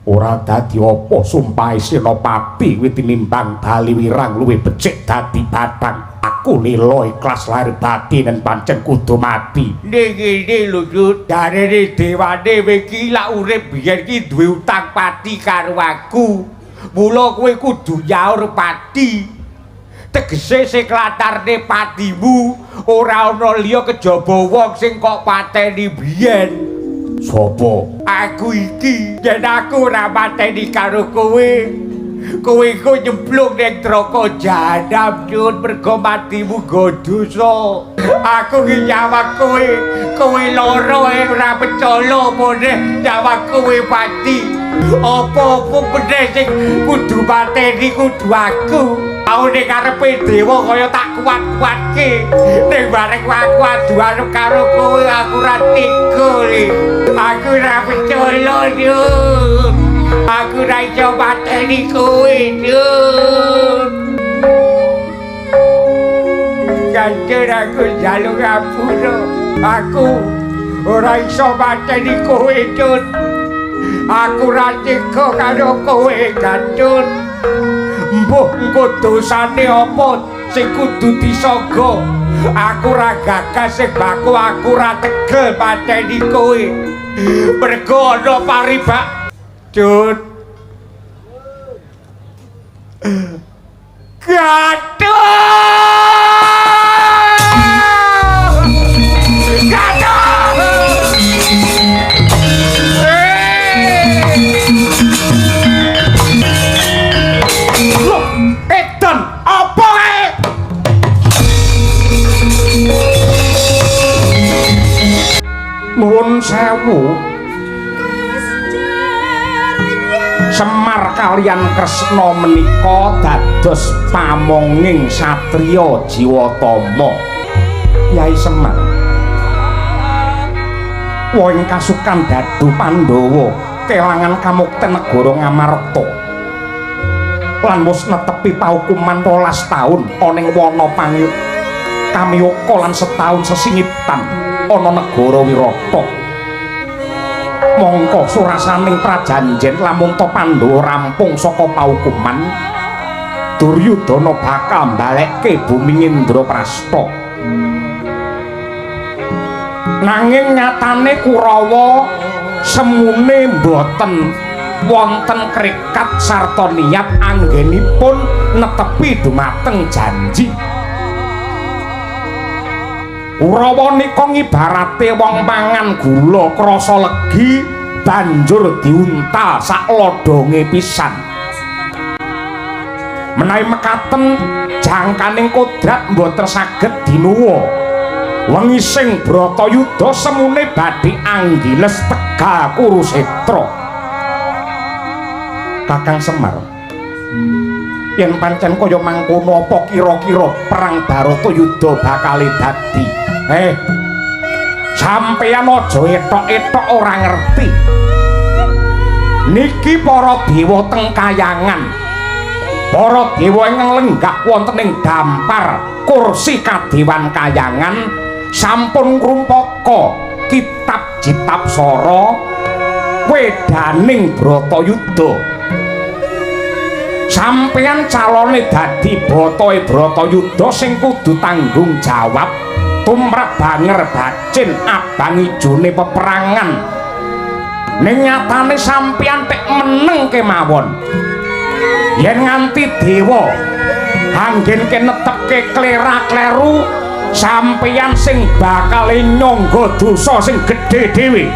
Ora dadi apa sumpahe Senopati kuwi tinimbang bali wirang luwih becik dadi bathang. Aku lila ikhlas lahir batin yen pancen kudu mati. Ning ngene lho, Cut. Jarene dewane kowe iki lak urip biyen ki duwe utang pati karo aku. Mula kowe kudu nyaur pati. Tegese sing latarne patimu ora ana liya kejaba wong sing kok pateni biyen. Sopo? Aku iki. Yen aku ora mateni karo kowe, kowe iku nyemplung ning neraka jahanam, Cut, mergo matimu nggo dosa. Aku ki nyawang kowe, kowe lara e ora pecala meneh nyawang kowe pati. Apa-apa meneh sing kudu mateni kudu aku. Aku ning ngarepe dewa kaya tak kuat-kuatke. Ning bareng aku adu arep karo kowe aku ora tega li. Aku ora pecala, Cut. Aku ora iso mateni kowe, Cut. Ganjar aku njaluk ngapura. Aku ora iso mateni kowe, Cut. Aku ora tega karo kowe, Gantun. Mbuh engko dosane apa sing kudu disaga. Aku ora gagas sing baku, aku ora tegel mateni kowe. Mergo ana paribak, Cut. Gatot! Gatot! Loh, edan apa kae? Nuwun sewu. Semar kaliyan Kresna menika dados pamonging satriya Jiwatama. Yai Semar. Woing kasukan dadu Pandhawa kelangan kamukten negara Ngamarta. Lan wis netepi paukuman 12 taun ana ing wana Kamiyaka lan setahun sesingitan ana negara Wirata. Mongko surasaning prajanjen lamun ta Pandhawa rampung saka paukuman, Duryudana bakal mbalekke bumi Indraprasta. Nanging nyatane Kurawa semune mboten wonten krekat sarta niat anggenipun netepi dumateng janji. Kurawa nika ngibarate wong mangan gula krasa legi banjur diuntal sak lodonge pisan. Menawi mekaten jangkaning kodrat mboten saged dinuwa. Wengi sing Bratayuda semune badhe anggiles Tegal Kurusetra. Kakang Semar, yen pancen kaya mangkono apa kira-kira perang Baratayuda bakal dadi? Sampeyan aja etok-etok ora ngerti. Niki para dewa teng kayangan. Para dewa ingkang lenggah wonten ing dampar kursi kadewan kayangan sampun ngrumpaka kitab Jitapsara wedaning Bratayuda. Sampeyan calone dadi batae Bratayuda sing kudu tanggung jawab tumrap banger bacin abang ijone peperangan. Ning nyatane sampeyan tek meneng kemawon. Yen nganti dewa anggenke netepke klera-kleru, sampeyan sing bakal nyangga dosa sing gedhe dhewe.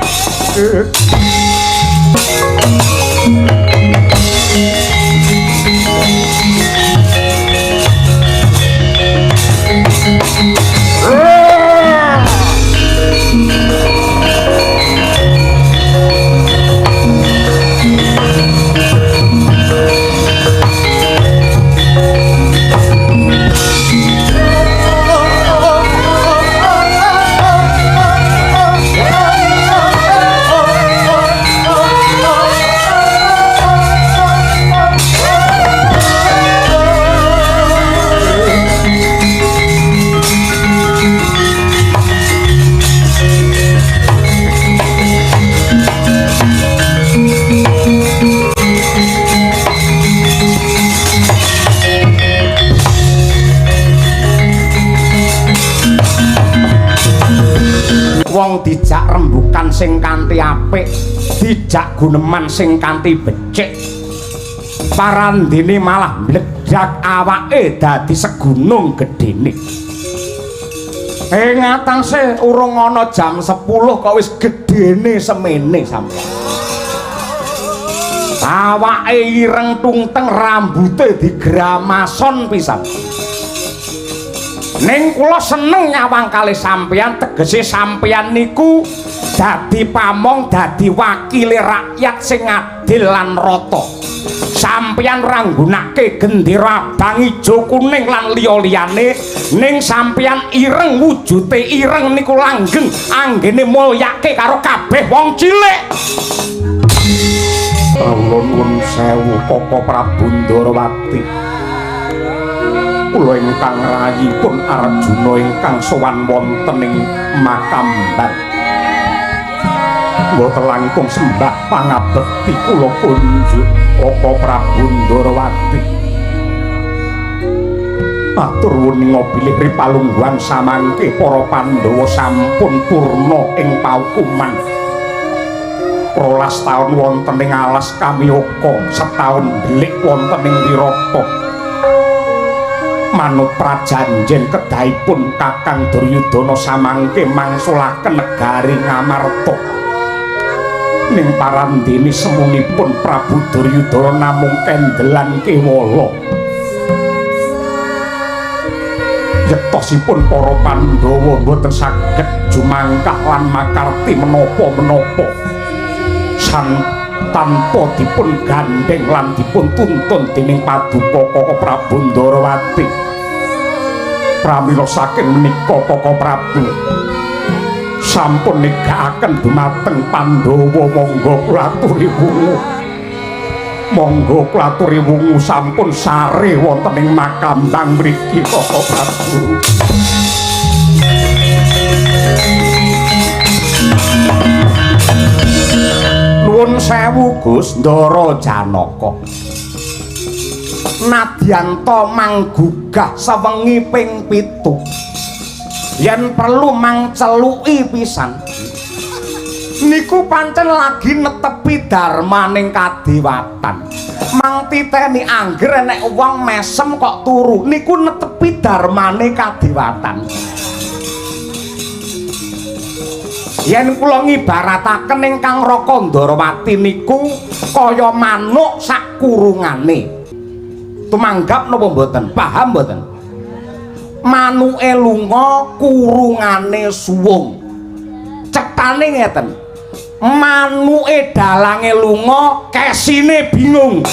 dijak rembukan sing kanthi apik, dijak guneman sing kanthi becik. Parandene malah mledhak awake dadi segunung gedene. Ing atase urung ana jam 10 kok wis gedene semene sampeyan. Awake ireng tungteng, rambute digramason pisan. Ning kula seneng nyawang kalih sampeyan, tegese sampeyan niku dadi pamong, dadi wakile rakyat sing adil lan rata. Sampeyan ora nggunakake gendera abang, ijo, kuning lan liya-liyane, ning sampeyan ireng, wujute ireng niku langgeng anggene mulyake karo kabeh wong cilik. Kawula nuwun sewu Koko Prabu Ndarawati. Kula ingkang rayipun Arjuna ingkang sowan wonten ing Makamban. Mboten langkung sembah pangabekti kula kunjuk Koko Prabu Ndarawati. Atur wuninga bilih ripalungguhan samangke para Pandhawa sampun purna ing paukuman. 12 taun wonten ing alas Kamiyaka, setaun delik wonten ing Wirata. Manut prajanjen kedahipun Kakang Duryudana samangke mangsulaken negari Ngamarta. Ning parandene semunipun Prabu Duryudana namung kendelan kewala. Yektosipun para Pandhawa mboten saged jumangkah lan makarti menapa-menapa tanpa dipun gandheng lan dipun tuntun dening paduka Koko Prabu Ndarawati. Pramila saking menika Koko Prabu sampun negakaken dumateng Pandhawa, monggo kula aturi wungu. Monggo kula aturi wungu sampun sare wonten ing Makambang mriki Koko Prabu. Nuwun sewu Gus Ndara Janaka. Nadyanta manggugah sewengi ping 7. Yen perlu mangceluki pisan. Niku pancen lagi netepi dharmaning kadewatan. Mang titeni angger enek wong mesem kok turu, niku netepi dharmane kadewatan. Yen kula ngibarataken ingkang Raka Ndarawati niku kaya manuk sak kurungane. Tumanggap napa mboten? Paham mboten? Manuke lunga, kurungane suwung. Cetane ngeten. Manuke dalange lunga, kesine bingung.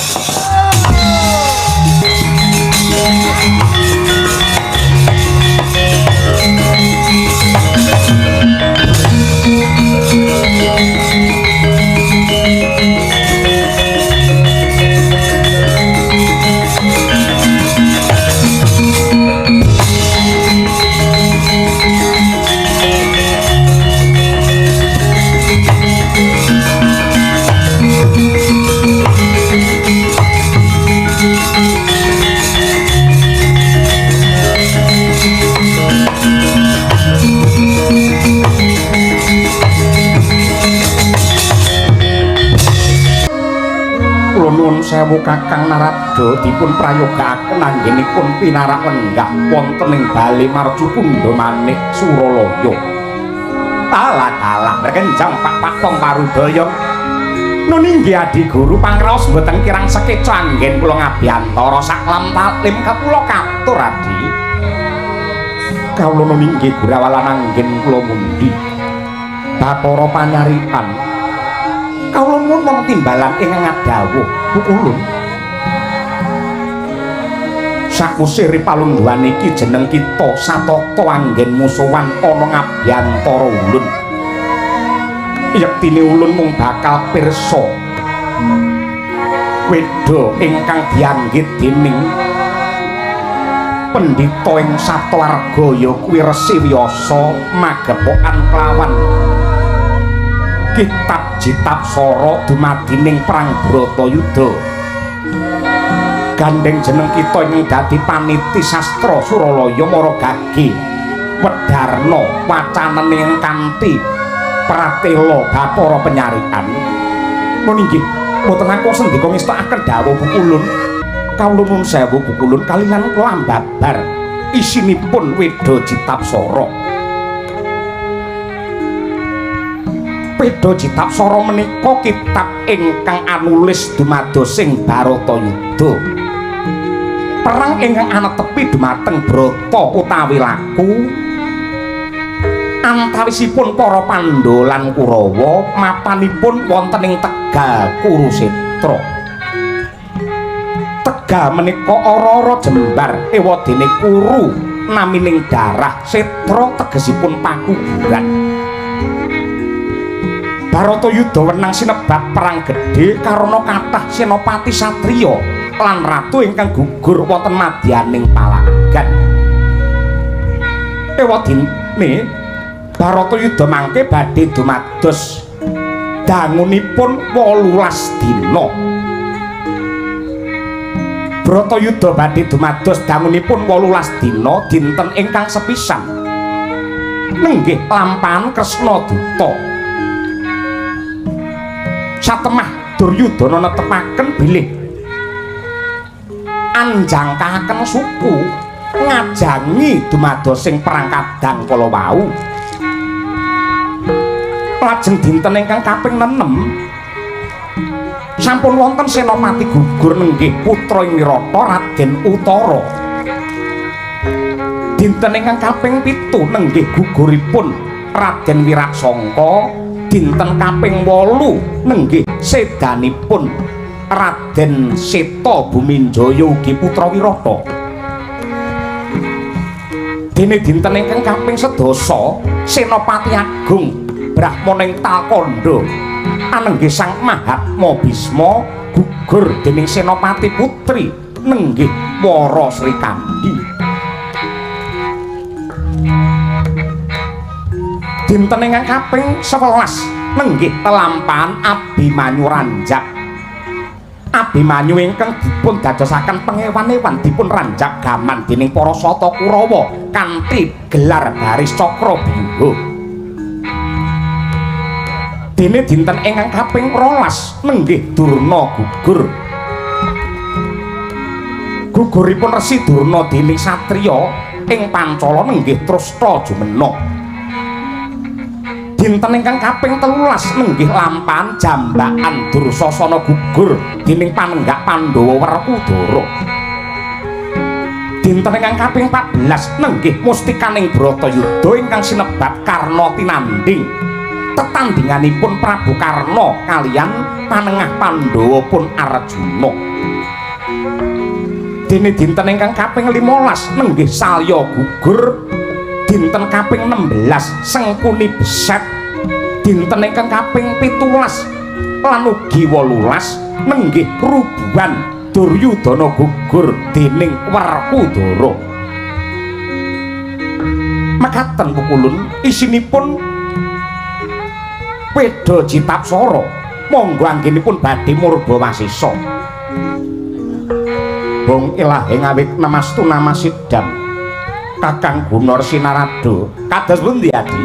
Nuwun sewu Kakang Narada, dipun prayogaaken anggenipun pinarak lenggah wonten ing Bale Marcukundha Manik Suralaya. Talah-talah berkenjang pak-pak pong parudaya. Nun inggih Adi Guru, pangraos mboten kirang sekeca anggen kula ngabiyantara saklam talim kawula katur Adi. Kawula nun inggih gurawalan anggen kula mundi Bathara panyaripan. Kawula nuwun mong timbalan ingkang ngadhawuh pukulun. Sakusiri palungguhan iki jeneng kita satata anggen musuhan ana ngabiyantara ulun. Yektine ulun mung bakal pirsa wedha ingkang dianggit dening pendhita ing Satwarga ya kuwi Resi Wiyasa magepokan kelawan Kitab Jitapsara dumadining perang Bratayuda. Gandeng jeneng kita ing dadi paniti sastra Suralaya mara gage wedarna wacanane kanthi Pratela Bathara Penyarikan. Nun inggih, mboten langkung sendika ngestakaken dawuh Pukulun. Kawula nuwun sewu Pukulun kaliyan kula ambabar isinipun Weda Citapsara. Weda Citapsara menika kitab ingkang anulis dumados ing Baratayuda. Perang ingkang anetepi dumateng brata utawi laku antawisipun para Pandhawa lan Kurawa mapanipun wonten ing Tegal Kurusetra. Tegal menika ora-ora jembar ewadene Kuru namining darah, setra tegesipun pakuburan. Baratayuda wenang sinebat perang gedhe karana kathah senopati satriya lan ratu ingkang gugur wonten madyaning palagan. Ewadene Baratayuda mangke badhe dumados dangunipun 18 dina. Bratayuda badhe dumados dangunipun 18 dina dinten ingkang sepisan. Nenggih lampahan Kresna Duta. Satemah Duryudana netepaken bilih anjangkahaken suku ngajangi dumadosing perang kadang kala wau. Lajeng dinten ingkang kaping 6 sampun wonten senopati gugur nenggih putra ing Wirata Raden Utara. Dinten ingkang kaping 7 nenggih guguripun Raden Wiraksangka. Dinten kaping 8 nenggih sedanipun Raden Seta Buminjaya ugi putra Wirata. Dene dinten ingkang kaping 10 Senopati Agung Brahmana ing Talkandha anenggih Sang Mahatma Bisma gugur dening Senopati Putri nenggih Wara Srikandhi. Dinten ingkang kaping 11 nenggih telampahan Abimanyu ranjap. Abimanyu ingkang dipun dadosaken pengewan-ewan dipun ranjap gaman dening para Sata Kurawa kanthi gelar baris Cakrabyuha. Dene dinten ingkang kaping 12 nenggih Durna gugur. Guguripun Resi Durna dening satriya ing Pancala nenggih Trasta jumena. Dinten ingkang kaping 13 nenggih lampahan jambakan Dursasana gugur dening panenggak Pandhawa Werkudara. Dinten ingkang kaping 14 nenggih mustikaning Bratayuda ingkang sinebat Karna tinandhing. Tetandhinganipun Prabu Karna kaliyan panengah Pandhawa pun Arjuna. Dene dinten ingkang kaping 15 nenggih Salya gugur. Dinten kaping 16 Sengkuni beset. Dinten ingkang kaping 17 lan ugi 18 nenggih rubuhan Duryudana gugur dening Werkudara. Mekaten Pukulun isinipun Weda Citapsara. Monggo anggenipun badhe murba wasesa. Bong ilahe ngawit namastu namasidam Kakang Gunor Sinarado. Kados pundi Adi?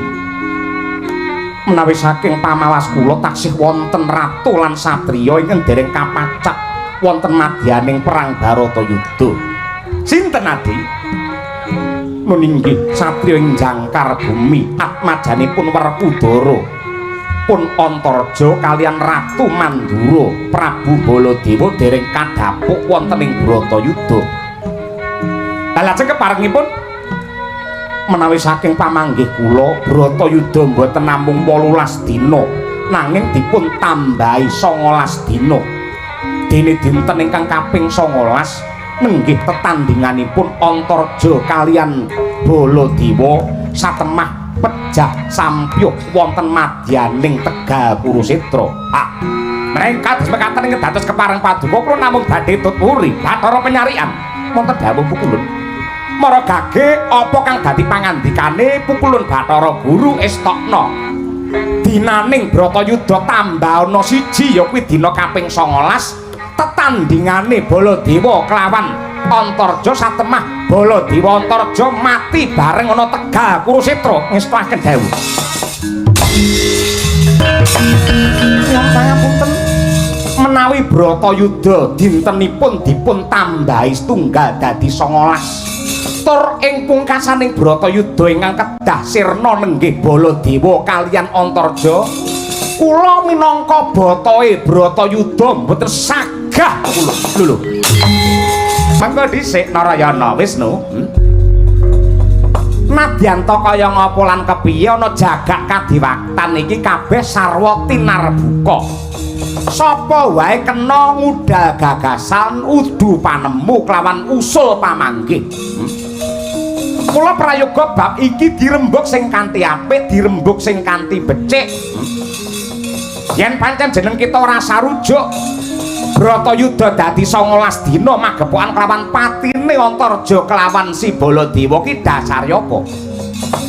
Menawi saking pamawas kula taksih wonten ratu lan satriya ingkang dereng kapacak wonten madyaning perang Baratayuda. Sinten Adi? Nun inggih satriya ing jangkar bumi atmajanipun Werkudara pun Antarja kaliyan Ratu Mandura Prabu Baladewa dereng kadhapuk wonten ing Bratayuda. Lajeng keparengipun menawi saking pamanggih kula Bratayuda mboten namung 18 dina nanging dipun tambahi 19 dina. Dene dinten ingkang kaping 19 nenggih tetandhinganipun Antarja kaliyan Baladewa satemah pejah sampyuh wonten madyaning Tegal Kurusetra. Ah, mereka kados mekaten ingkang dados kepareng paduka kula namung badhe tuturi Bathara Penyarian. Wonten dawuh Pukulun. Mara gage apa kang dadi pangandikane Pukulun Bathara Guru estokna. Dinaning Bratayuda tambah ana siji ya kuwi dina kaping 19 tetandhingane Baladewa kelawan Antarja satemah Baladewa Antarja mati bareng ana Tegal Kurusetra. Ngestuaken dawuh. Nyuwun pangapunten, menawi Bratayuda dintenipun dipun tambahi setunggal dadi 19, tur ing pungkasaning Bratayuda ingkang kedah sirna nenggih Baladewa kaliyan Antarja, kula minangka batae Bratayuda mboten sagah kula. Lho lho, mangga dhisik Narayana Wisnu. Nadyan ta kaya ngapa lan kepiye ana jagak kadiwaktan iki kabeh sarwa tinarbuka. Sapa wae kena ngudal gagasan, udu panemu kelawan usul pamanggih. Mula prayoga bab iki dirembug sing kanthi apik, dirembug sing kanthi becik. Yen pancen jeneng kita ora sarujuk, Bratayuda dadi 19 dina magepokan kelawan patine Antarja kelawan si Baladewa ki dasare apa?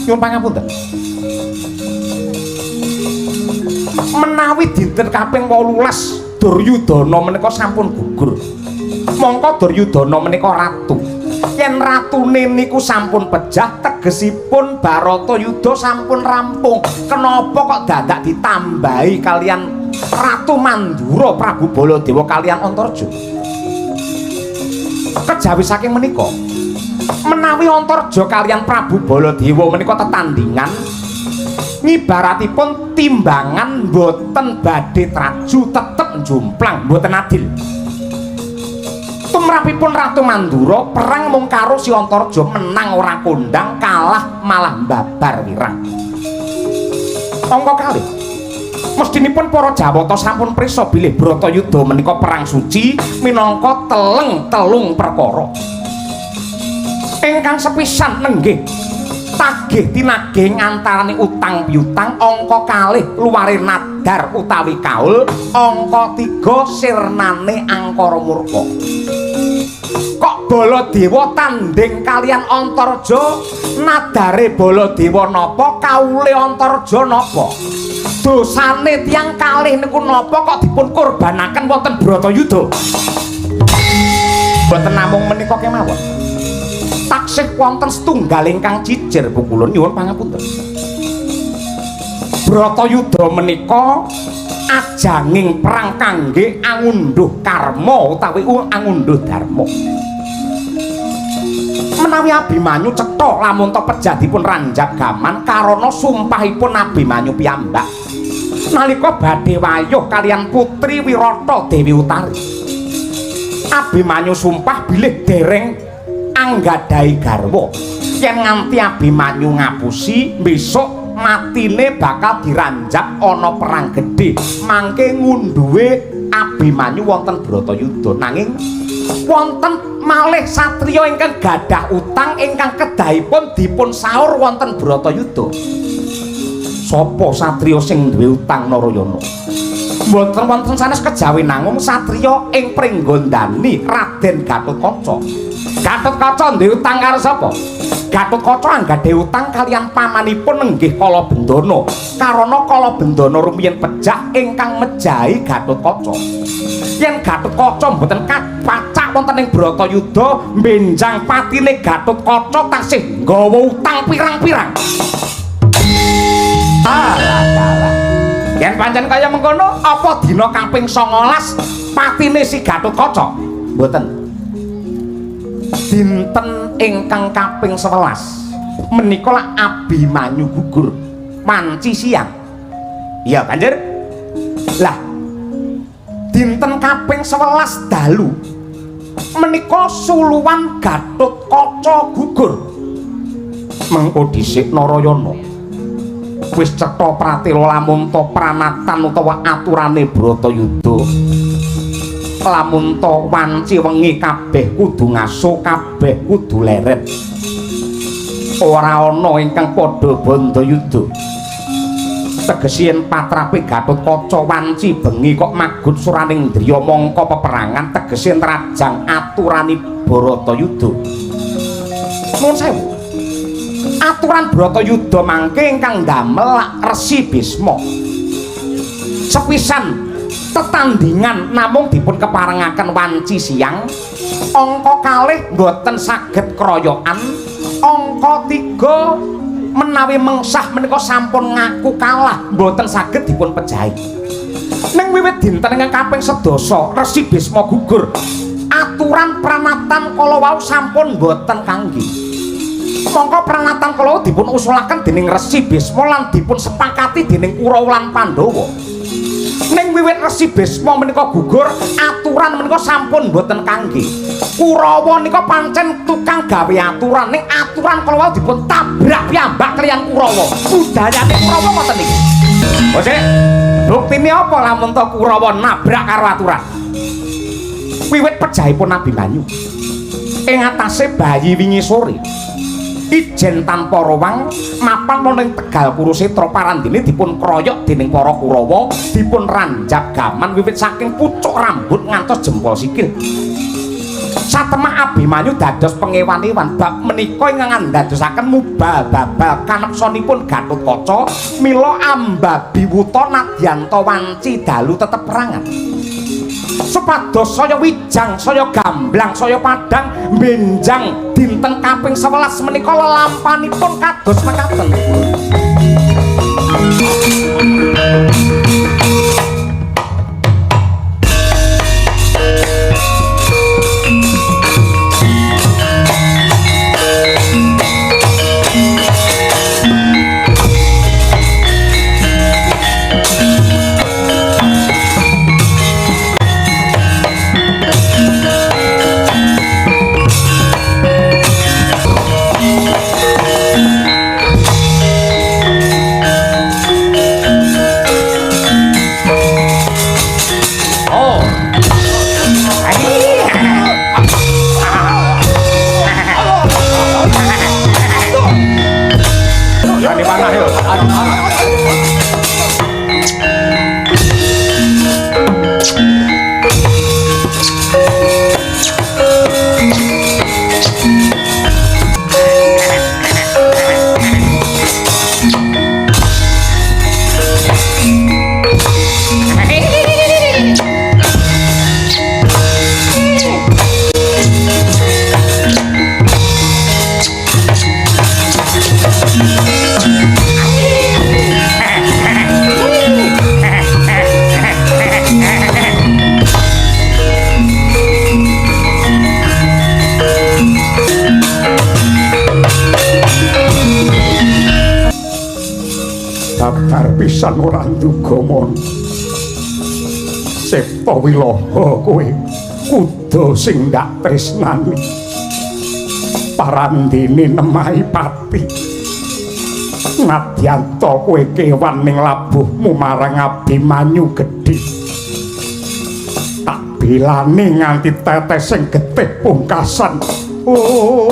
Nyuwun pangapunten. Menawi dinten kaping 18 Duryudana menika sampun gugur. Mongko Duryudana menika ratu. Yen ratune niku sampun pejah, tegesipun Baratayuda sampun rampung. Kenapa kok dadak ditambahi kalian Ratu Mandura Prabu Baladewa kalian Antarja? Kejawi saking menika, menawi Antarja kalian Prabu Baladewa menika tetandingan, ngibaratipun timbangan boten badhe traju, tetep jomplang, boten adil. Tumrapipun Ratu Mandura perang mung karo si Antarja, menang ora kondang, kalah malah babar wirang. Angka kalih, mestinipun para Jawata sampun prisa bilih Bratayuda menika perang suci minangka teleng telung perkara. Ingkang sepisan nenggih tagih tinagih ngantarane utang piutang, angka kalih luware nadar utawi kaul, angka 3 sirnane angkara murka. Kok Baladewa tanding kalian Antarja, nadare Baladewa napa, kaule Antarja napa? Dosane tiyang kalih niku napa kok dipun kurbanaken wonten Bratayuda? Boten namung menika kemawon. Taksih wonten setunggal ingkang cicir pukulun, nyuwun pangapunten. Bratayuda menika ajanging perang kangge angunduh karma utawi angunduh dharma. Menawi Abimanyu cetha lamun ta pejah dipun ranjap gaman karana sumpahipun Abimanyu piyambak nalika badhe wayuh kalian putri Wirata Dewi Utari. Abimanyu sumpah bilih dereng anggadhahi garwa. Yen nganti Abimanyu ngapusi, besok matine bakal diranjap ana perang gedhe. Mangke ngunduhe Abimanyu wonten Bratayuda. Nanging wonten malih satriya ingkang gadah utang ingkang kedahipun dipun saur wonten Bratayuda. Sapa satriya sing duwe utang Narayana? Mboten wonten sanes kejawi namung satriya ing Pringgondani Raden Gatotkaca. Gatotkaca duwe utang karo sapa? Gatotkaca anggadhahi utang kalian pamanipun nenggih Kalabendana. Karana Kalabendana rumiyin pejah ingkang mejahi Gatotkaca. Yen Gatotkaca mboten kapacak wonten ing Bratayuda, benjang patine Gatotkaca tasih nggawa utang pirang-pirang. Alah dalah. Yen pancen kaya mengkono, apa dina kaping 19 patine si Gatotkaca? Mboten. Dinten ingkang kaping 11 menika lak Abimanyu gugur wanci siang. Iya, banjur. Lah, dinten kaping 11 dalu menika suluwan Gatotkaca gugur. Mengko dhisik Narayana. Wis cetha pratela lamun ta pranatan utawa aturane Bratayuda. Lamun ta wanci wengi kabeh kudu ngaso, kabeh kudu leren. Ora ana ingkang padha bandayuda. Tegese yen patrape Gatotkaca wanci bengi kok magut suraning driya mangka peperangan, tegese nrajang aturane Bratayuda. Nuwun sewu. Aturan Bratayuda mangke ingkang ndamel lak Resi Bisma. Sepisan tetandingan namung dipun keparengaken wanci siang, angka kalih mboten saged kroyokan, angka 3 Menawi mengsah menika sampun ngaku kalah, mboten saged dipun pejahi. Ning wiwit dinten ingkang kaping 10 Resi Bisma gugur, aturan pranatan kala wau sampun mboten kangge. Mongko pranatan kala wau dipun usulaken dening Resi Bisma lan dipun sepakati dening Kurawa lan Pandhawa. Ning wiwit Resi Bisma menika gugur, aturan menika sampun mboten kangge. Kurawa nika pancen tukang gawe aturan, ning aturan kala wau dipun tabrak piyambak kaliyan Kurawa. Budayane Kurawa ngoten niki. Bosek, buktine apa lamun to Kurawa nabrak karo aturan? Wiwit pejahipun Abimanyu ing atase bayi wingi sore, ijen tanpa rowang mapan wonten ing Tegal Kurusetra, parandene dipun kroyok dening para Kurawa, dipun ranjap gaman wiwit saking pucuk rambut ngantos jempol sikil. Satemah Abimanyu dados pengewan-ewan bab menika ingkang andadosaken mubal babal kanepsonipun Gatotkaca, mila ambabiwuta nadyanta wanci dalu tetep perangan. Supados saya wijang, saya gamblang, saya padhang benjang dinten kaping 11 menika lelampanipun kados mekaten. Babar pisan ora nduga mon. Septa wilaha kowe kuda sing ndak tresnani. Parandene nemahi pati. Nadyanta kowe kewan ning labuhmu marang Abimanyu gedhe. Tak belani nganti tetes sing getih pungkasan. Oh.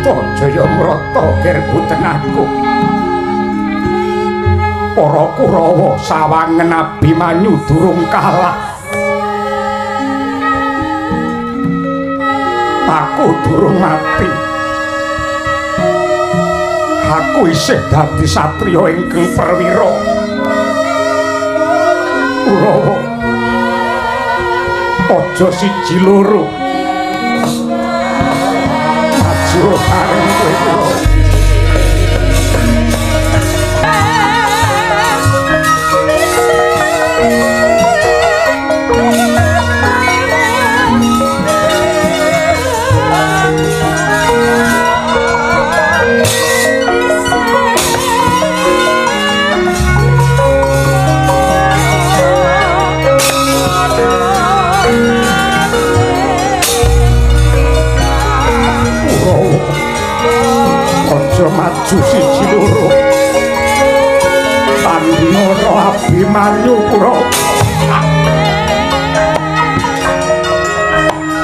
Antajayamrata ger boten aku. Para Kurawa sawangen Abimanyu durung kalah. Aku durung mati. Aku isih dadi satriya ingkang perwira. Kurawa, aja siji loro. Maju bareng kowe Kurawa. Aja maju siji loro. Tandingana Abimanyu Kurawa.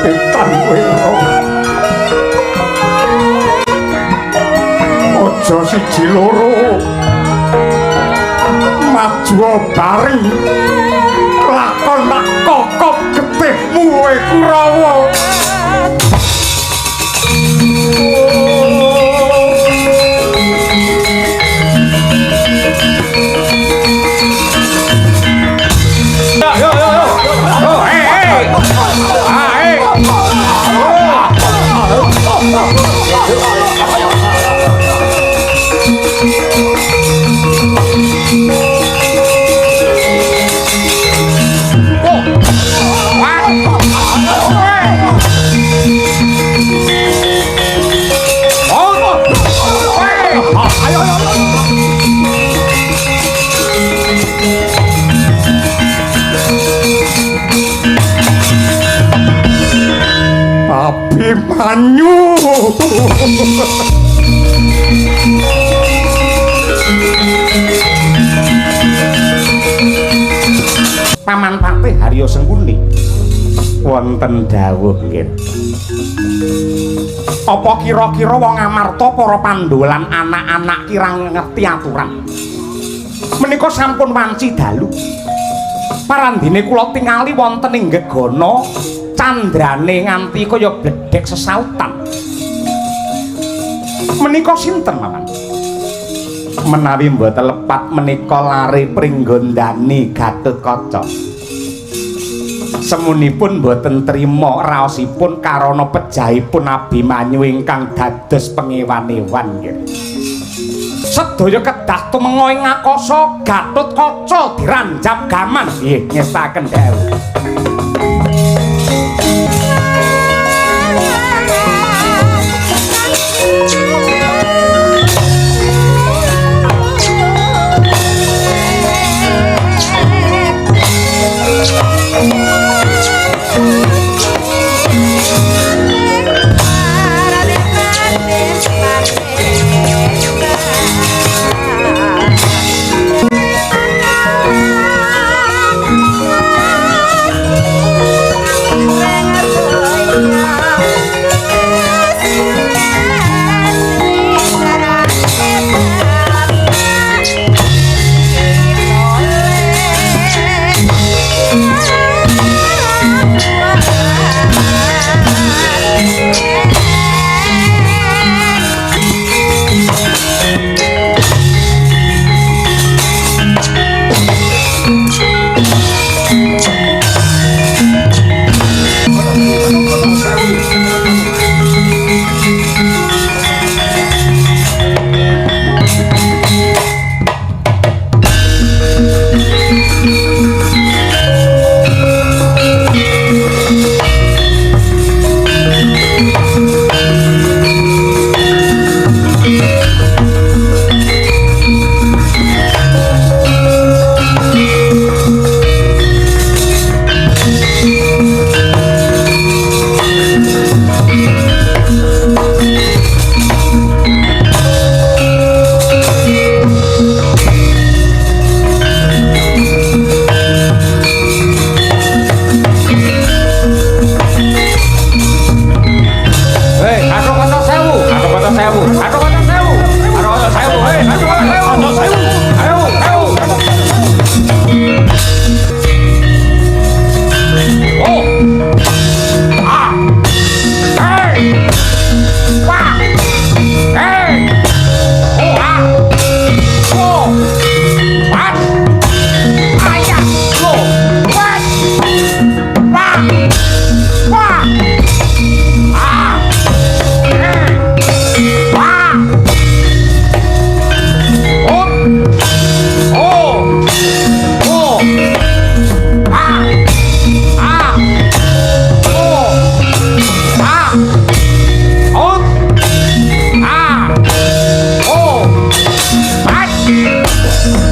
Etan kowe Kurawa. Aja siji loro. Maju bareng. Lakon tak kokop getihmu kowe Kurawa. Abimanyu. Paman Patih Haryo Sengkuni wonten dawuh nggih. Apa kira-kira wong Amarta para Pandhawa lan anak-anak kirang ngerti aturan? Menika sampun wanci dalu. Parandene kula tingali wonten ing gegana candrane nganti kaya bledhek sesautan. Menika sinten, Paman? Menawi mboten lepat menika lare Pringgondani Gatotkaca. Semunipun mboten trima raosipun karana pejahipun Abimanyu ingkang dados pengewan-ewan nggih. Sedaya kedah tumenga ing akasa Gatotkaca diranjap gaman. Nggih, ngestaken dawuh.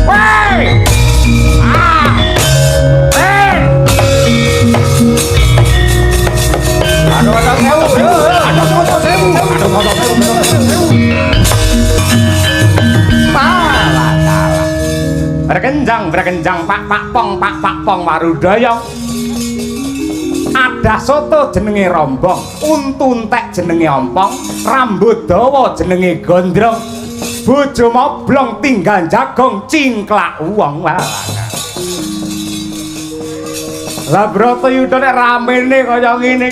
Woi! Ah! Eh! Aduh, aduh, sewu. Aduh, aduh, sewu. Aduh, aduh, sewu. Salah, salah. Berkenjang, berkenjang, pak, pak, pong, pak, pak, pong, warudaya. Ada soto jenenge rombong, untu entek jenenge ompong, rambut dawa jenenge gondrong, bojo moblong tinggal jagong cingklak wong. Lah Bratayuda nek ramene kaya ngene.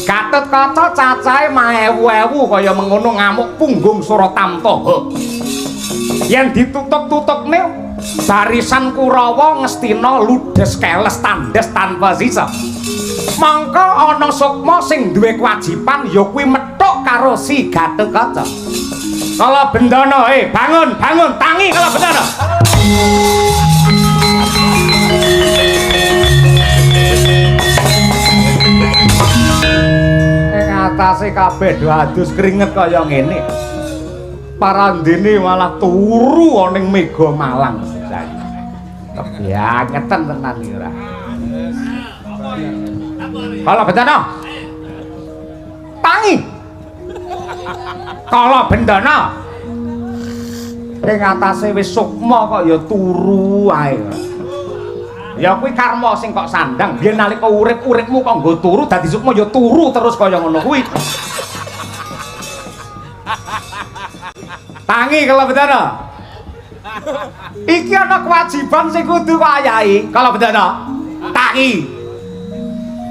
Gatotkaca cacahe maewu-ewu kaya mengono ngamuk punggung Suratamta. Yen ditutuk-tutukne barisan Kurawa Ngastina ludes keles tandes tanpa sisa. Mangka ana sukma sing duwe kewajiban ya kuwi methuk karo si Gatotkaca. Kala Bendana, bangun, bangun, tangi Kala Bendana. Ing atase kabeh do adus keringet kaya ngene. Parandene malah turu ana ning Mega Malang. Kebiangeten tenan iki ora. Kala Bendana. Tangi. Kala Bendana. Ing atase wis sukma kok ya turu ae. Ya kuwi karma sing kok sandang. Biyen nalika urip-uripmu kok nggo turu dadi sukma ya turu terus kaya ngono kuwi. Tangi Kala Bendana. Iki ana kewajiban sing kudu kok ayahi. Kala Bendana. Tangi.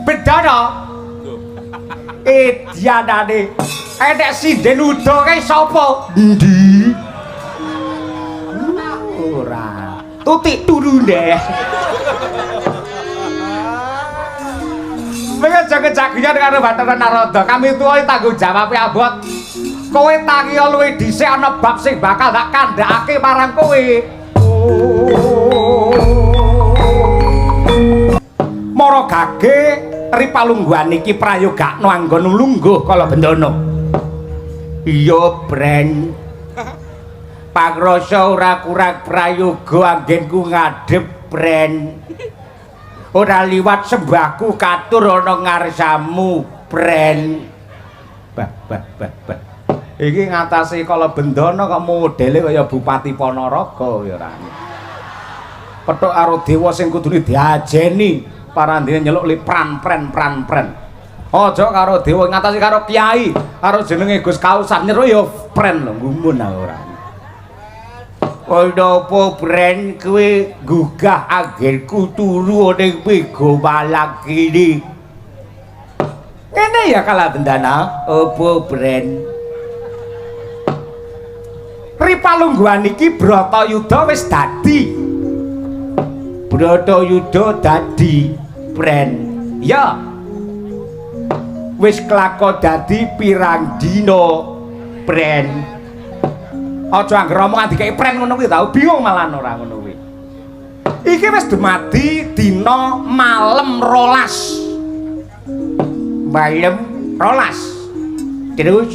Bendana. Edianane. Enek sinden uda kae sapa? Endi? Ora. Tutik turu ndeh. Mengko aja kejagian karo Bathara Narada. Kami tuwa tanggung jawab abot. Kowe tangi luwih dhisik ana bab sing bakal tak kandhakake marang kowe. Mara gage ripalungguhan iki prayogakno anggon lungguh Kala Bendana. Iya, Bren. Pangrasa ora kurang prayoga anggenku ngadhep, Bren. Ora liwat sembahku katur ana ngarsamu, Bren. Bah, bah, bah, bah. Iki ngatasi Kala Bendana kok modele kaya Bupati Ponorogo ya ora. Petuk karo dewa sing kudune diajeni, parandene nyeluk li pran pren pran pren. Aja karo dewa ngatasi karo kiai, karo jenenge Gus Kausar nyeluk ya pren lho gumun aku ora. Ana apa Bren kowe gugah anggenku turu ning Mega Malang kene? Ngene ya Kala Bendana, apa Bren? Ripalungguhan iki Bratayuda wis dadi. Bratayuda dadi, Bren. Ya. Wis kelakon dadi pirang dina, Bren. Aja angger omongan dikeki pren ngono kuwi tau bingung malah ora ngono kuwi. Iki wis dumadi dina malem rolas. Malem rolas. Terus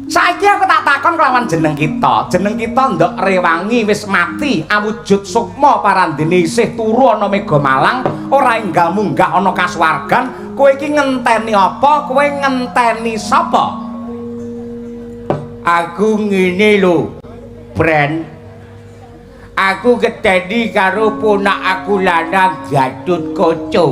saiki aku tak takon kelawan jeneng kita. Jeneng kita ndok rewangi wis mati awujud sukma parandene isih turu ana Mega Malang, ora enggal munggah ana kasuwargan. Kowe iki ngenteni apa? Kowe ngenteni sapa? Aku ngene lho, Bren. Aku keteni karo ponak aku lanang Gatotkaca.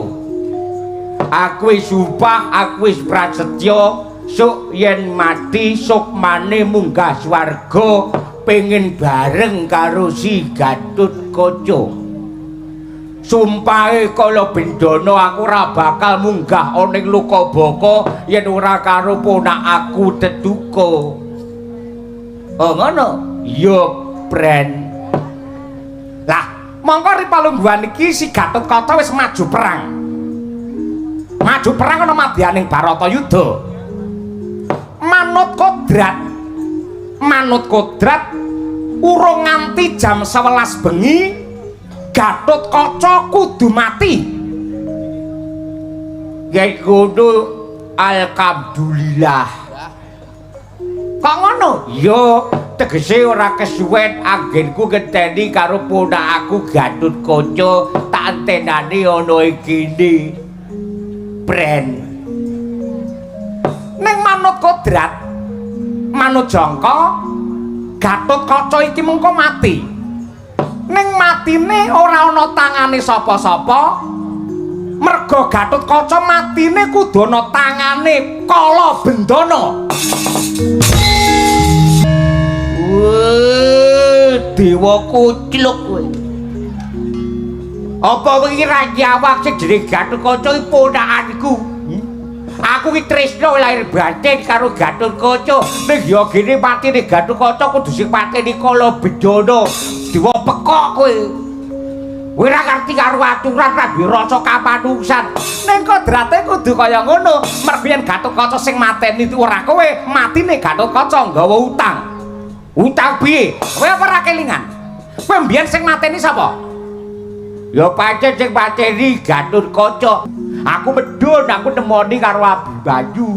Aku wis sumpah, aku wis prasetya, sok yen mati sukmane munggah swarga pengen bareng karo si Gatotkaca. Sumpahe Kala Bendana aku ora bakal munggah ana ing Lokabaka yen ora karo ponak aku Tetuka. Oh ngono? Iya, Bren. Lah, mongko ripalungguhan iki si Gatotkaca wis maju perang. Maju perang ana madyaning Baratayuda. Manut kodrat. Manut kodrat urung nganti jam 11 bengi Gatotkaca kudu mati. Yen ngono alhamdulillah. Kok ngono? Ya, Tegese ora kesuwen anggenku ngenteni karo ponakku Gatotkaca tak entenani ana ikine. Bren. Ning manut kodrat, manut jangka Gatotkaca iki mengko mati. Ning matine ora ana tangane sapa-sapa. Merga Gatotkaca matine kudu ana tangane Kala Bendana. Wah, dewa kucluk kowe. Apa wingi ra nyawang sing jenenge Gatotkaca iki ponakanku? Aku ki tresna lahir batin karo Gatotkaca. Ning ya gene matine Gatotkaca kudu sing mateni Kala Bendana. Dewa pekok kowe. Kowe ora ngerti karo aturan, ra duwe rasa kamanungsan. Ning kodrate kudu kaya ngono. Mergo yen Gatotkaca sing mateni ora kowe, matine Gatotkaca nggawa utang. Utang piye? Kowe apa ora kelingan? Kowe mbiyen sing mateni sapa? Ya pancen sing mateni Gatotkaca. Aku medhun, aku nemoni karo Abimanyu.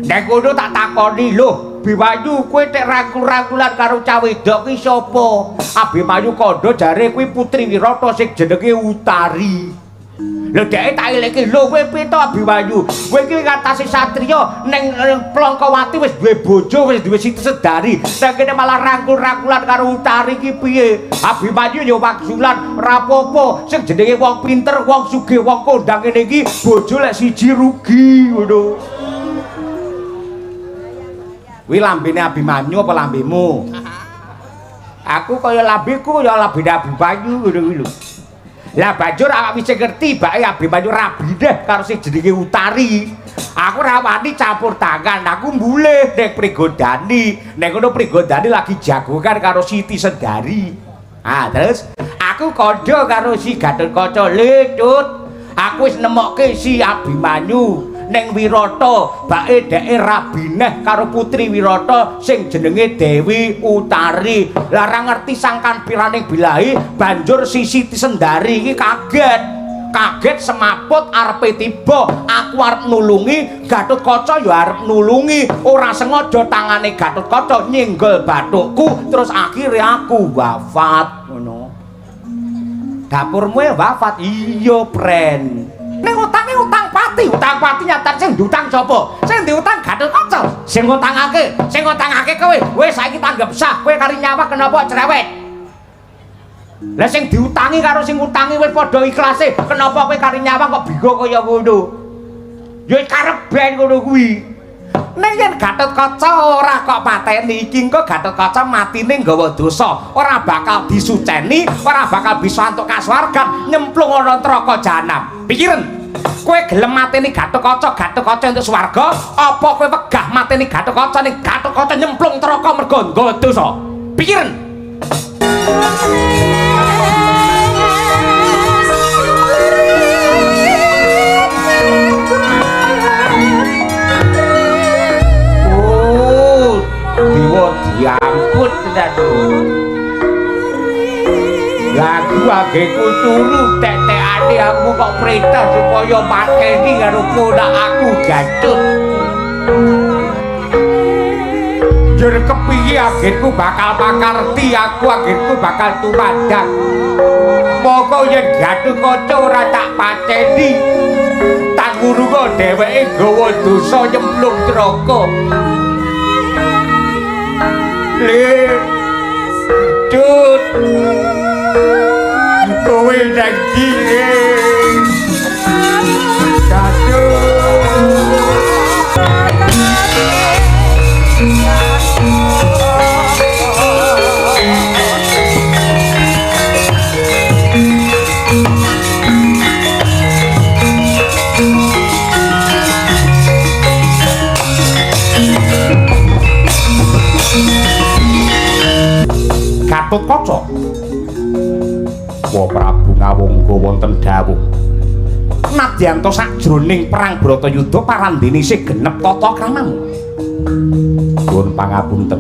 Nek ngono tak takoni, lho, Abimanyu kowe tek rangkul-rangkulan karo cah wedok ki sapa? Abimanyu kandha jare kuwi putri Wirata sing jenenge Utari. Lho dheke tak eleke, lho kowe piye to Abimanyu? Kowe iki ngatasi satriya ning Plangkawati wis duwe bojo, wis duwe Siti Sedari. Nek kene malah rangkul-rangkulan karo Utari ki piye? Abimanyu ya wangsulan, ora apa-apa. Sing jenenge wong pinter, wong sugih, wong kondang ngene iki bojo lek siji rugi ngono. Kuwi lambene Abimanyu apa lambemu? Aku kaya lambeku ya lambene Abimanyu ngono kuwi lho. Lah banjur awak wis ngerti bake Abimanyu rabineh karo sing jenenge Utari. Aku ora wani campur tangan, aku mulih ning Pringgodani. Ning kono Pringgodani lagi jagongan karo Siti Sendari. Ah, terus aku kandha karo si Gatotkaca, "Le, Tut, aku wis nemokke si Abimanyu ning Wirata, bake dheke rabineh karo putri Wirata sing jenenge Dewi Utari." Lah ora ngerti sangkan piraning bilahi, banjur si Siti Sendari iki kaget. Kaget semaput arepe tiba, aku arep nulungi, Gatotkaca ya arep nulungi. Ora sengaja tangane Gatotkaca nyenggol bathukku, terus akhire aku wafat ngono. Dapurmu e wafat? Iya, Pren. Ning utange utang pati, utang pati nyatane sing diutang sapa? Sing diutang Gatotkaca. Sing ngutangake, sing ngutangake kowe. Wis saiki tanggep sah, kowe kari nyawa kenapa cerewet? Lah sing diutangi karo sing ngutangi wis padha ikhlase, kenapa kowe kari nyawa kok bingung kaya ngono? Ya karep ben ngono kuwi. Ning yen Gatotkaca ora kok pateni iki, engko Gatotkaca matine nggawa dosa, ora bakal disuceni, ora bakal bisa antuk kasuwargan, nyemplung ana neraka jahanam. Pikiren, kowe gelem mateni Gatotkaca, Gatotkaca entuk swarga, apa kowe wegah mateni Gatotkaca ning Gatotkaca nyemplung neraka mergo nggawa dosa? Pikiren. Oh, dewa diangkut tenan. Lagu ageku turu tetekane aku kok perintah supaya mateni karo ponak aku Gatot. Jur kepiye agenku bakal pakarti, aku agenku bakal tumadang. Moko yen Gatotkaca ora tak pateni, tak ngurunga dheweke nggawa dosa nyemplung neraka. Le, Tut, kowe nang ndi? Gatut. Gatotkaca. Wa Prabu Ngawangga wonten dawuh. Nadyan sakjroning perang Bratayuda parandene isih genep tata kramamu. Nuwun pangapunten.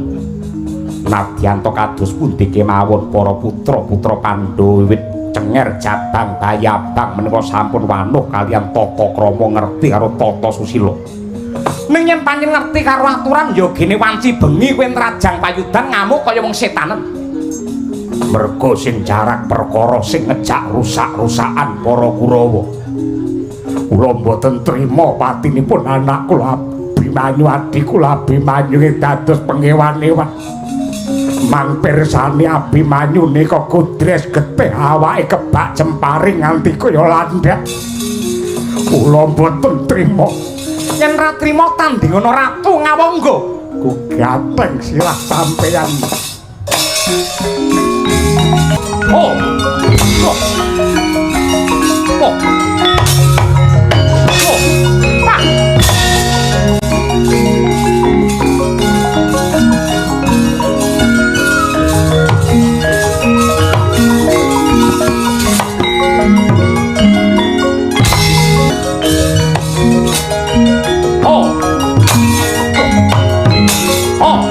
Nadyan kados pundi kemawon para putra-putra Pandhawa wiwit cenger jabang bayabang menika sampun wanuh kaliyan tata krama ngerti karo tata susila. Ning yen pancen ngerti karo aturan ya gene wanci bengi kowe nrajang payudan ngamuk kaya wong setanen. Mergo sing jarak perkara sing ngejak rusak-rusakan para Kurawa. Kula mboten trima patinipun anak kula Abimanyu, adhi kula Abimanyu dados pengewan-ewan. Mang pirsani Abimanyu nika kudres getih awake kebak jemparing nganti kaya landhak. Kula mboten trima. Yen ra trima tandingono Ratu Ngawangga. Ku gateng sirah sampeyan. Oh. Oh. Oh. Oh. Pak. Oh. Oh.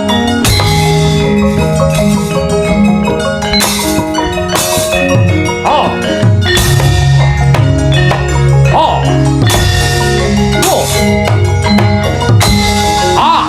Oh. Oh. Oh. Ah.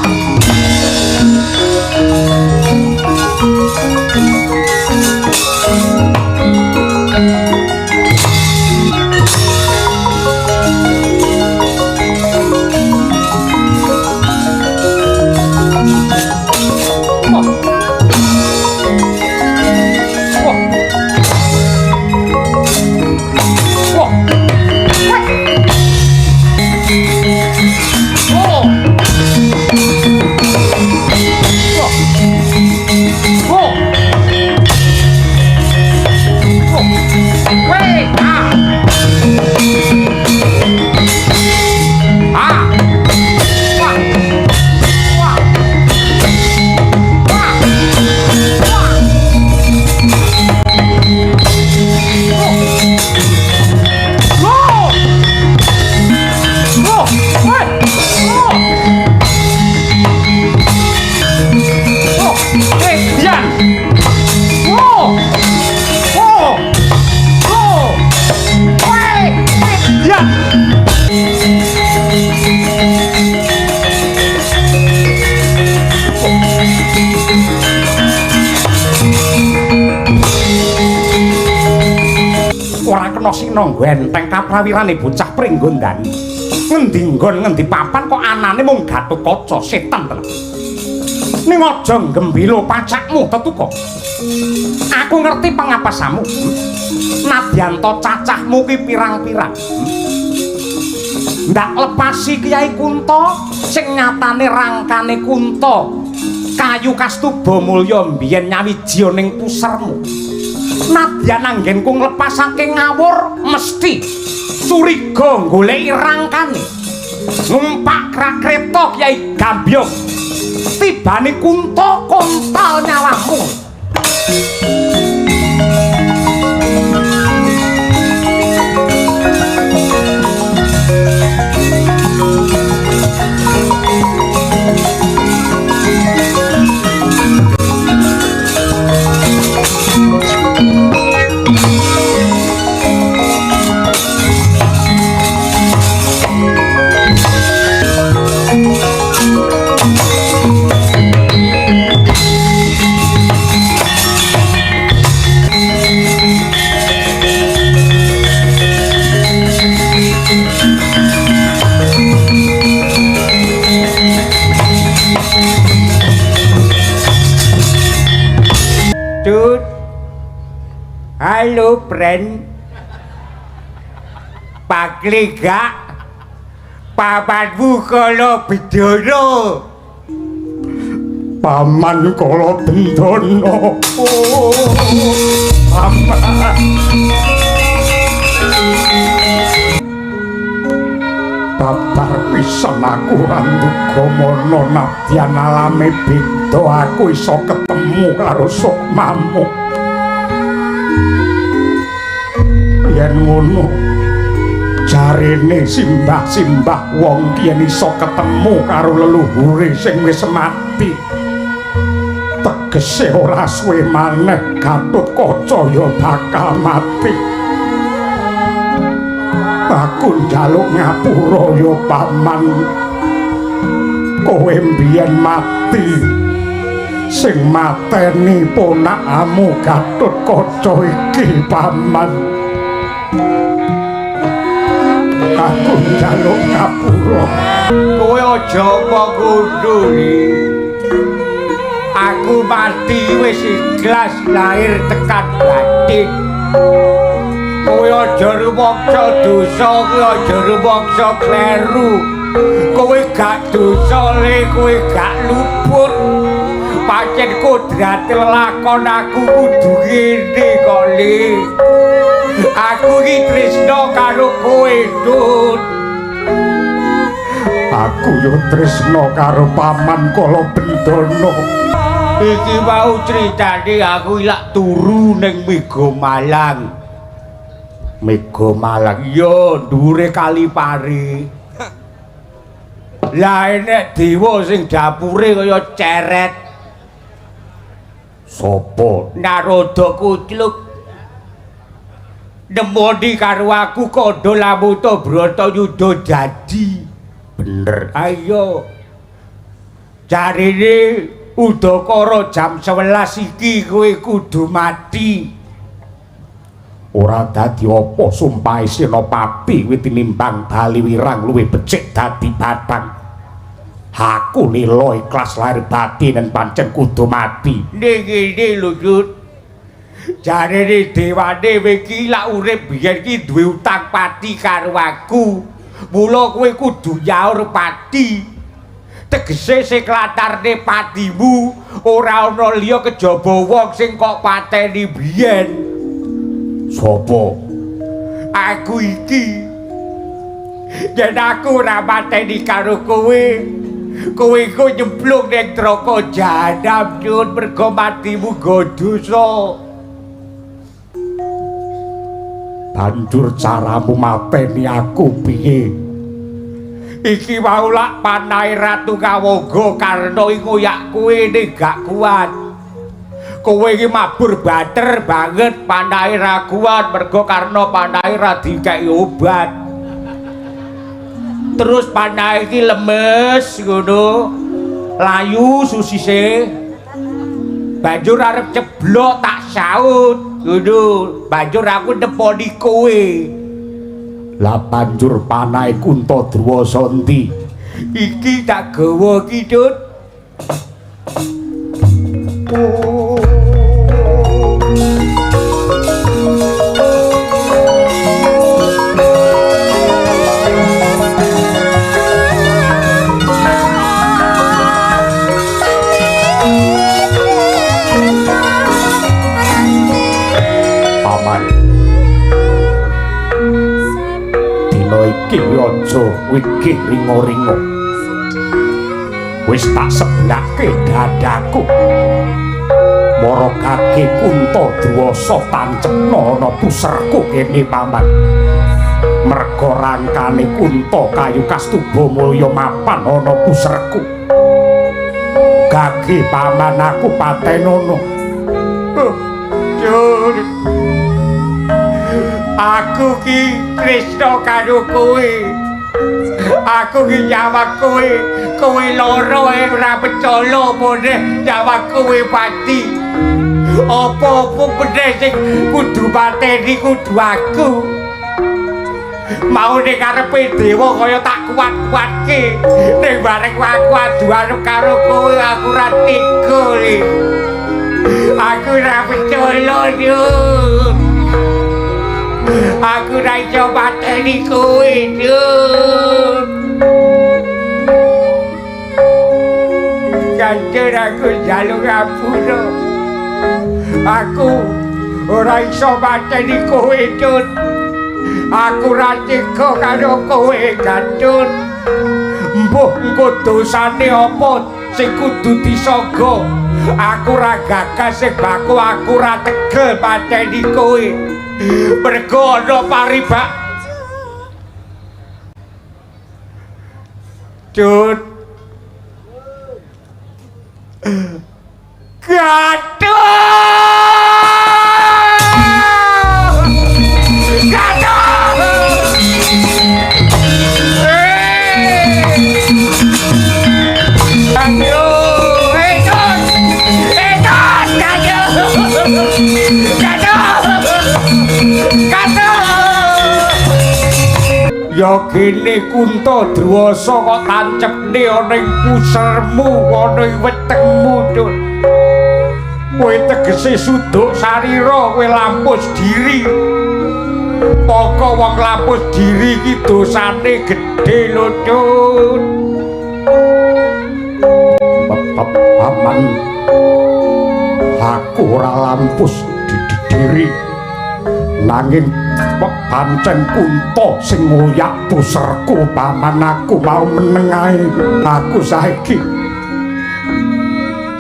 Ora kena sinangga enteng kaprawirane bocah Pringgondani. Ngendi nggon ngendi papan kok anane mung Gatotkaca setan tenan. Ning aja gembilo pacakmu tetuka. Aku ngerti pangapasamu. Nadyan to cacahmu ki pirang-pirang. Ndak lepasi Kyai Kunta sing nyatane rangkane Kunta kayu kastuba mulya mbiyen nyawiji ning pusermu. Nadyan anggenku nglepasake ngawur mesti curiga goleki rangkane. Numpak krakreta Kyai Gambyong. Tibane Kunta kontal nyawamu. Tut. Halo, friend. Pakli gak? Pamanmu kala bedana. Paman kala bendana. Oh, paman. Babar pisan aku randuga mana nadyan alame beda aku iso ketemu karo sukmamu. Yen ngono jarene simbah-simbah wong ki yen iso ketemu karo leluhure sing wis mati. Tegese ora suwe maneh Gatotkaca ya bakal mati. Aku njaluk ngapura ya paman. Kowe mbiyen mati sing mateni ponakamu Gatotkaca iki, Paman. Aku njaluk ngapura. Kowe aja apa ngono. Aku mati wis ikhlas lahir tekan batin. Kowe aja rumangsa dosa, kowe aja rumangsa kleru. Kowe gak dosa le, kowe gak luput. Pancen kodrate lelakon aku kudu ngene kok le. Aku iki tresna karo kowe, Tut. Aku yo tresna karo Paman Kalabendana. Iki mau critane aku ilak turu ning Mega Malang. Mega Malang iya dhuwure Kali Pari. Lah enek dewa sing dapure kaya ceret. Sopo? Narada Kucluk. Nemoni karo aku kandha lamuta Bratayuda jadi. Bener. Ayo. Jarine udakara jam 11 iki kowe kudu mati. Ora dadi apa sumpahe Senopati kuwi tinimbang bali wirang luwih becik dadi batang. Aku lila ikhlas lahir batin yen pancen kudu mati. Ning ngene lho, Yud. Jarene dewane kowe iki lak urip biyen iki duwe utang pati karo aku. Mula kowe kudu nyaur pati. Tegese sing klatarne patimu ora ana liya kejaba wong sing kok pateni biyen. Sopo? Aku iki. Yen aku ora mateni karo kowe, kowe iku nyemplung ning neraka jahanam, Yud, mergo matimu nggo dosa. Banjur caramu mateni aku piye? Iki mau lak panahe Ratu Kawangga Karna iki ngoyak kowe ning gak kuat. Kowe iki mabur bater banget, panahe ra kuat mergo Karna panahe ra dikeki obat. Terus panahe iki lemes ngono, layu susise. Banjur arep ceblok tak saut ngono, banjur aku neponi kowe. Lah banjur panahe Kunta Druwasa endi? Iki tak gawa iki, Tut. Oh. Paman, dina iki aja wigih ringo-ringo. Wis tak seblake dadaku. Mara kaki Kunta Druwasa tancepna ana puserku kene, Paman. Merga rangkane Kunta kayu kastuba mulya mapan ana puserku. Gage Paman aku patenono. Jur. Aku ki tresna karo kowe. Aku ki nyawang kowe, kowe lara ora percaya meneh nyawang kowe pati. Apa-apa meneh sing kudu mateni kudu aku. Mau ning karepe dewa kaya tak kuat-kuatke. Ning bareng aku adu arep karo kowe aku ora tega li. Aku ora percaya yo. Aku ora iso mateni kowe, Dut. Ganjar aku njaluk ngapura. Aku ora iso mateni kowe, Dut. Aku ora tega karo kowe, Gatut. Mbuh engko dosane apa sing kudu disaga. Aku ora gagas sing baku, aku ora tegel mateni kowe. Mergo ana paribak. Cut. Gatut. Gatut. Kato! Ya gene Kunta Druwasa kok tancepne ana ing pusermu, ana ing wetengmu, Dul. Kowe tegese suduk sarira, kowe lampus diri. Maka wong lampus diri iki dosane gedhe lho, Dul. Paman, aku ora lampus diri, nanging pancen Kunta sing ngoyak puserku, paman. Aku mau meneng ae. Aku saiki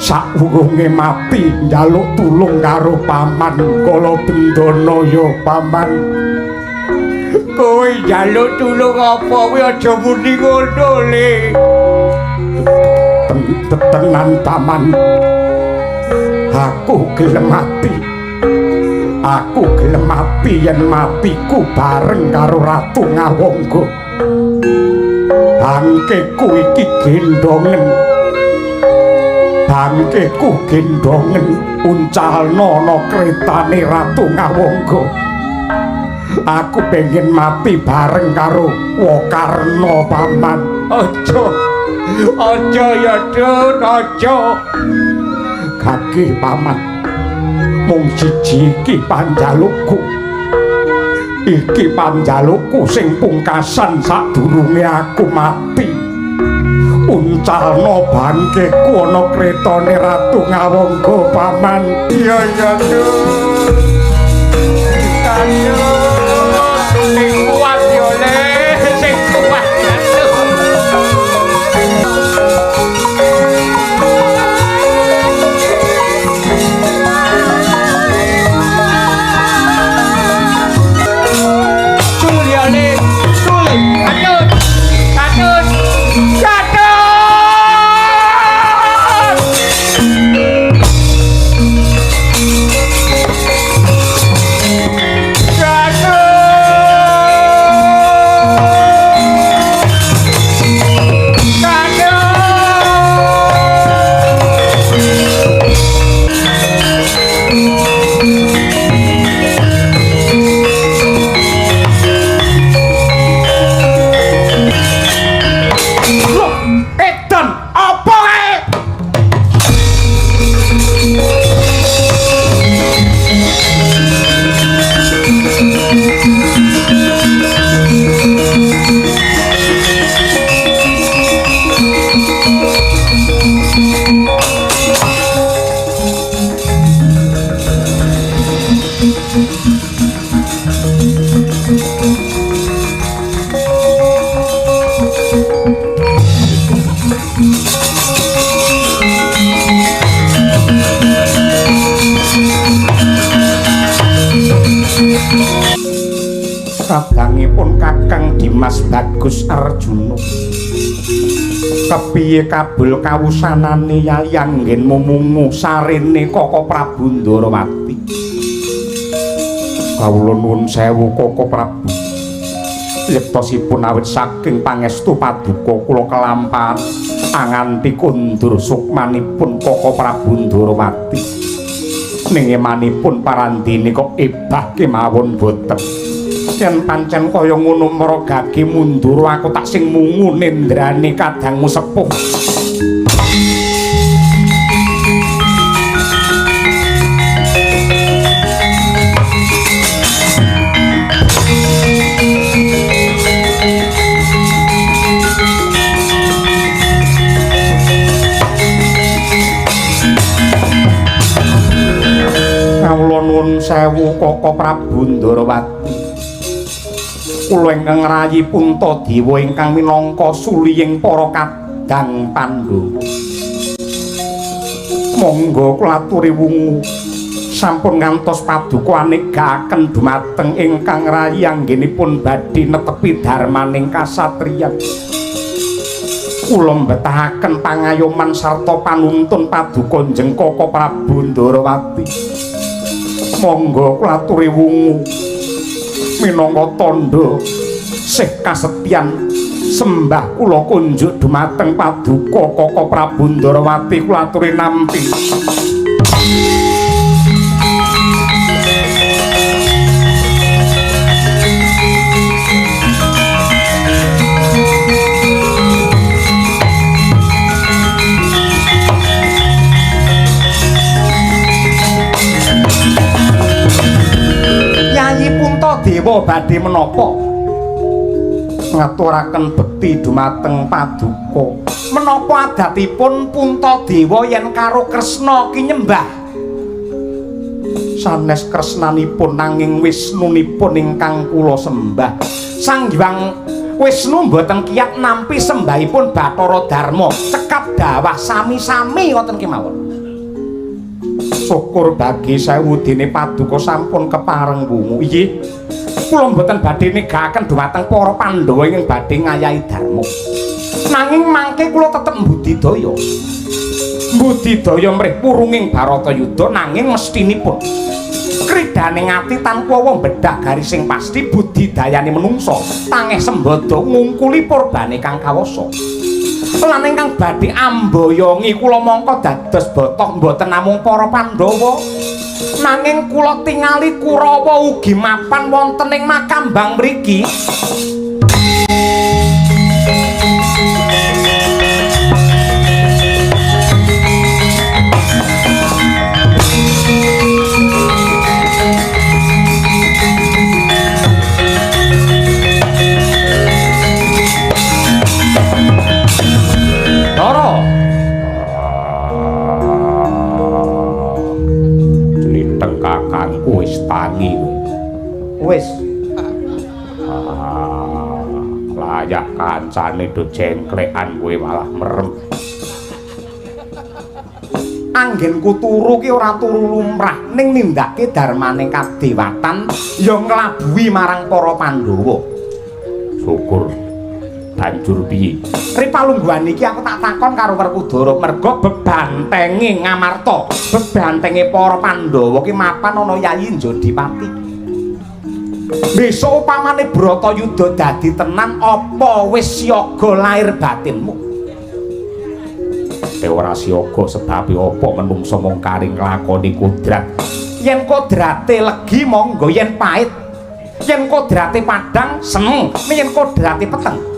sakwurunge mati njaluk tulung karo paman Kala Bendana ya, paman. Kowe njaluk tulung apa? Kowe aja muni ngono, Le. Tenan paman, aku gelem mati. Aku gelem mati yen matiku bareng karo Ratu Ngawangga. Bangkeku iki gendongen. Bangkeku gendongen uncalna ana kretane Ratu Ngawangga. Aku pengen mati bareng karo Wakarna, paman. Aja. Aja ya, Dun, aja. Gage paman. Mung siji iki panjalukku. Iki panjalukku sing pungkasan sadurunge aku mati. Uncalna bangkeku ana kretane Ratu Ngawangga, paman. Iya ya, Dun. Ayo, sing kuat yo, Le, sing kuat. Kadangipun Kakang Dimas Bagus Arjuna, kepiye kabul kawusanane Yayi anggen mumungu sarene Koko Prabu Ndarawati? Kawula nuwun sewu Koko Prabu, yektosipun awit saking pangestu paduka kula kelampahan anganti kundur sukmanipun Koko Prabu Ndarawati. Ning emanipun parandene kok ebah kemawon boten. Yen pancen kaya ngono maragage mundur, aku tak sing mungu nendrane kadangmu sepuh. Kawula nuwun sewu Koko Prabu Ndarawati. Kula ingkang ngrayi Puntadewa ingkang minangka suliying para kadang Pandhawa. Monggo kula aturi wungu sampun ngantos paduka anegaaken dumateng ingkang ngrayi anggenipun badhe netepi dharmaning kasatriyan. Kula mbetahaken pangayoman sarta panuntun paduka Njeng Koko Prabu Ndarawati. Monggo kula aturi wungu minangka tandha sih kasetyan sembah kula kunjuk dumateng paduka Koko Prabu Ndarawati. Kula aturi nampi. Puntadewa badhe menapa? Ngaturaken bekti dumateng paduka. Menapa adatipun Puntadewa yen karo Kresna ki nyembah? Sanes kresnanipun nanging Wisnunipun ingkang kula sembah. Sang Hyang Wisnu mboten kiyat nampi sembahipun Bathara Darma. Cekap dawah sami-sami ngoten kemawon. Syukur bagi sewu dene paduka sampun kepareng wungu. Inggih. Kula mboten badhe negaken dumateng para Pandhawa ingkang badhe ngayahi dharma. Nanging mangke kula tetep mbudidaya. Mbudidaya mrih purunging Bharatayuda nanging mestinipun kridane ati tanpa wong bedah garis sing pasti budidayane menungsa tangeh sembada ngungkuli purbane kang kawasa. Lan ingkang badhe amboyongi kula mangka dados botoh mboten namung para Pandhawa nanging kula tingali Kurawa ugi mapan wonten ing makambang mriki. Dara Jliteng kakangku wis tangi. Wis. Layak kancane do jengklekan kowe malah merem. Anggenku turu ki ora turu lumrah ning nindakake dharmane kadewatan ya nglabuhi marang para Pandhawa. Syukur. Banjur piye? Ri palungguhan iki aku tak takon karo Werkudara merga bebantenge Ngamarta, bebantenge para Pandhawa ki mapan ana Yayi Njodipati. Besok upamane Bratayuda dadi tenan apa wis siaga lahir batinmu? Te ora siaga sebabe apa menungsa mung kari nglakoni kodrat. Yen kodrate legi monggo, yen pahit. Yen kodrate padhang seneng, yen kodrate peteng.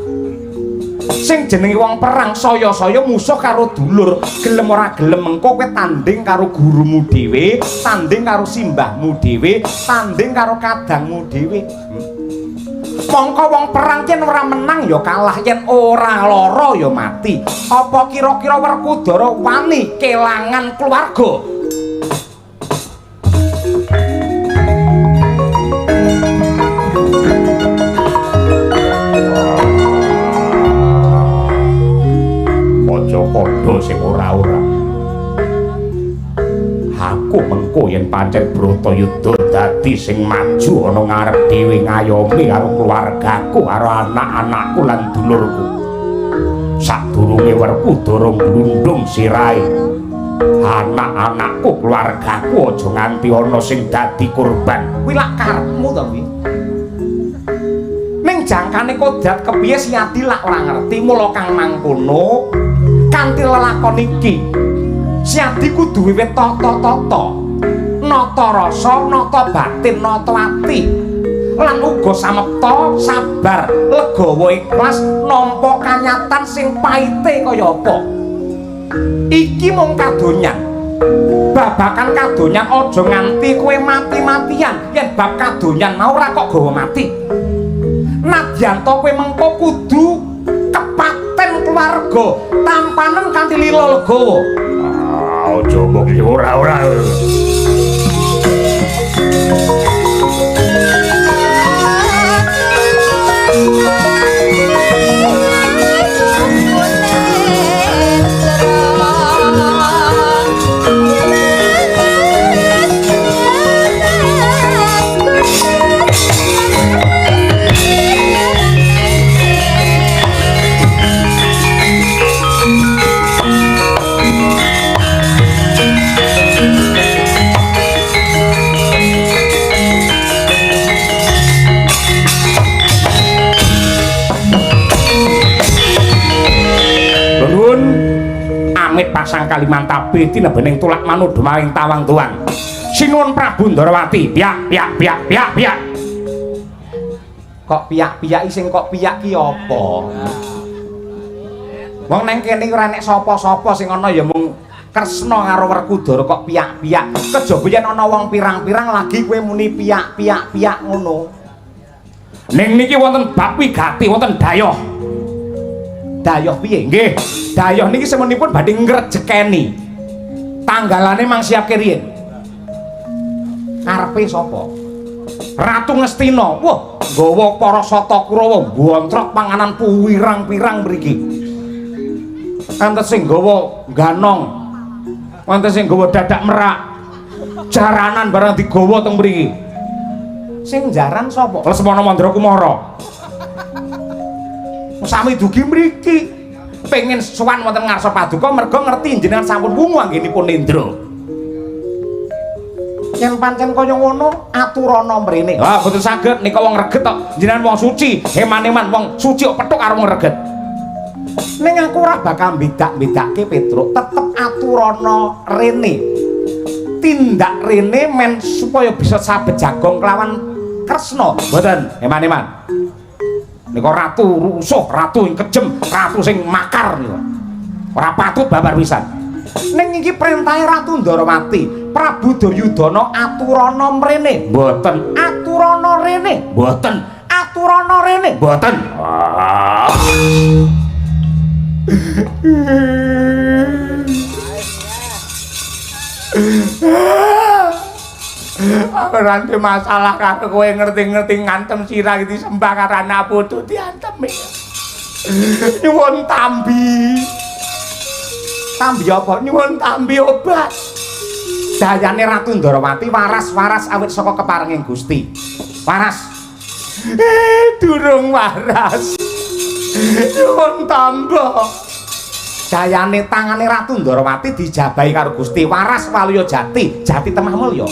Sing jenenge wong perang saya-saya musuh karo dulur, gelem ora gelem mengko kowe tanding karo gurumu dhewe, tanding karo simbahmu dhewe, tanding karo kadangmu dhewe. Mongko wong perang yen ora menang ya kalah, yen ora lara ya mati. Apa kira-kira Werkudara wani kelangan keluarga? Aja padha sing ora-ora. Aku mengko yen pancen Bratayuda dadi sing maju ana ngarep dhewe ngayomi karo keluargaku, karo anak-anakku lan dulurku. Sadurunge Werkudara nglundung sirahe, anak-anakku, keluargaku aja nganti ana sing dadi korban. Kuwi lak karepmu to kuwi. Ning jangkane kodrat kepiye Siadi lak ora ngerti, mula kang mangkono kanthi lelakon iki Siadi kudu wiwit tata-tata, nata rasa, nata batin, nata ati, lan uga samepta, sabar, legawa, ikhlas nampa kanyatan sing paite kaya apa. Iki mung kadonyan. Babakan kadonyan aja nganti kowe mati-matian. Yen bab kadonyan mau ora kok gawa mati. Nadyan to kowe mengko kudu kepaten keluarga tampanen kanthi lila legawa. Aja mbok ora-ora. Pasang Kalimantabe tinebening tulak manudha maring tawang tuang. Sinuwun Prabu Ndarawati, piyak piyak piyak piyak piyak. Kok piyak-piyak sing kok piyak ki apa? Wong neng kene ora nek sapa-sapa sing ana ya mung Kresna karo Werkudara kok piyak-piyak. Kejaba yen ana wong pirang-pirang lagi kowe muni piyak-piyak piyak ngono. Ning niki wonten bab wigati, wonten dayoh. Dayoh piye? Nggih, dayoh niki semenipun badhe ngrejekeni. Tanggalane mang siapke riyin. Karepe sapa? Ratu Ngastina. Wah, nggawa para sata Kurawa mbontrok panganan puwirang-pirang mriki. Enten sing nggawa ganong, wonten sing nggawa dadak merak. Jaranan barang digawa teng mriki. Sing jaran sapa? Lesmana Mandra Kumara. Sami dugi mriki. Pengen sowan wonten ngarsa paduka merga ngerti jenengan sampun wungu anggenipun nendra. Yen pancen kaya ngono, aturana mrene. Ah, boten saged nika wong reget tok. Jenengan wong suci, eman-eman wong suci kok petuk karo wong reget. Ning aku ora bakal bedak-bedake Petruk, tetep aturana rene. Tindak rene men supaya bisa sabet jagong kelawan Kresna. Mboten, eman-eman. Nika ratu rusuh, ratu sing kejem, ratu sing makar nika. Ora patut babar pisan. Ning iki perintahe Ratu Ndarawati, Prabu Duryudana aturana mrene. Mboten. Aturana rene. Mboten. Aturana rene. Mboten. Ah. Aku ora duwe masalah karo kowe ngerti-ngerti ngantem sirah iki disembah karo anak putu diantemi. Nyuwun tambi. Tambi apa? Nyuwun tambi obat. Dayane Ratu Ndarawati waras-waras awit saka keparenging Gusti. Waras. Durung waras. Nyuwun tamba. Dayane tangane Ratu Ndarawati dijabahi karo Gusti waras waluya jati, jati temah mulya.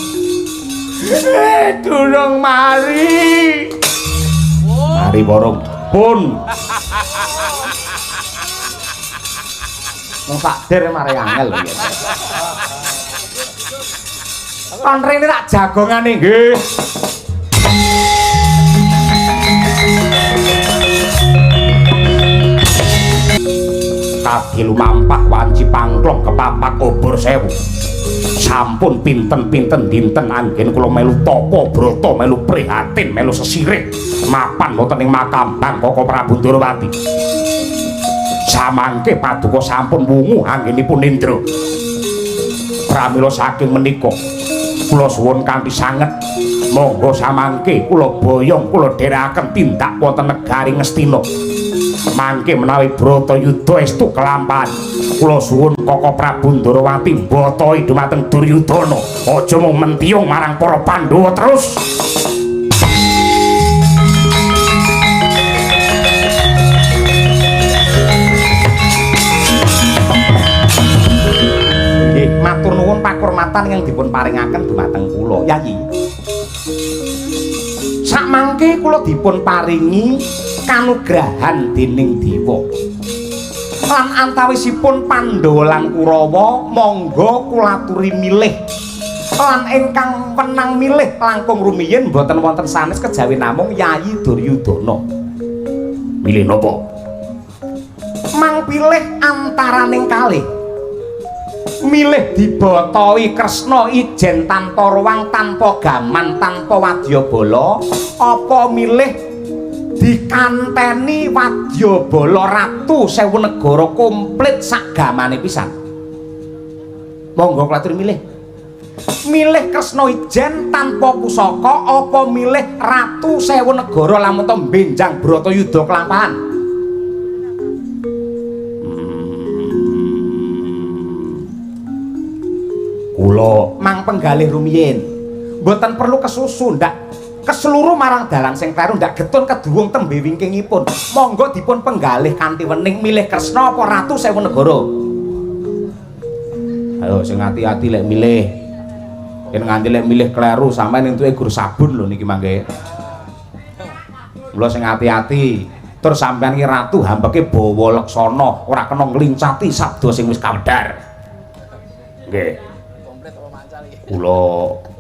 Durung mari. Mari borong pun. Wong takdir mari angel lho ya. Kon rene tak jagongane nggih. Kaki lumampah wanci pangklong kepapak obor sewu. Sampun pinten-pinten dinten anggen kula melu tapa brata melu prihatin melu sesirih mapan wonten ing makambang Koko Prabu Ndorowati. Samangke paduka sampun wungu anggenipun nendra. Pramila saking menika kula suwun kanthi sanget monggo samangke kula boyong kula dherekaken tindak wonten negari Ngastina. Mangke menawi Bratayuda estu kelampahan kula suwun Koko Prabu Ndorowati mbotohi dumateng Duryudana aja mung mentiyung marang para Pandhawa terus. Nggih, matur nuwun pakurmatan ingkang dipun paringaken dumateng kula, Yayi. Sakmangke kula dipun paringi kanugrahan dening dewa. Lan antawisipun Pandhawa lan Kurawa monggo kula aturi milih. Lan ingkang wenang milih langkung rumiyin boten wonten sanes kejawi namung Yayi Duryudana. Milih napa? Mang pilih antaraning kalih. Milih dibotoi Kresna ijen tanpa ruang, tanpa gaman, tanpa wadyabala, apa milih dikanteni wadyabala ratu sewu negara komplit sak gamane pisan? Monggo kula aturi milih. Milih Kresna ijen tanpa pusaka apa milih ratu sewu negara lamun to benjang Bratayuda kelampahan? Kula mang penggalih rumiyin. Mboten perlu kesusu ndak keseluruh marang dalan sing kleru ndak getun keduwung tembe wingkingipun. Monggo dipun penggalih kanthi wening milih Kresna apa ratu sewu negara. Ayo sing ati-ati lek milih. Yen nganti lek milih kleru sampean entuke gur sabun lho niki mangke. Mula sing ati-ati. Terus sampean ki ratu hambeke bawa leksana, ora kena nglincati sabda sing wis kawedar. Nggih. Kula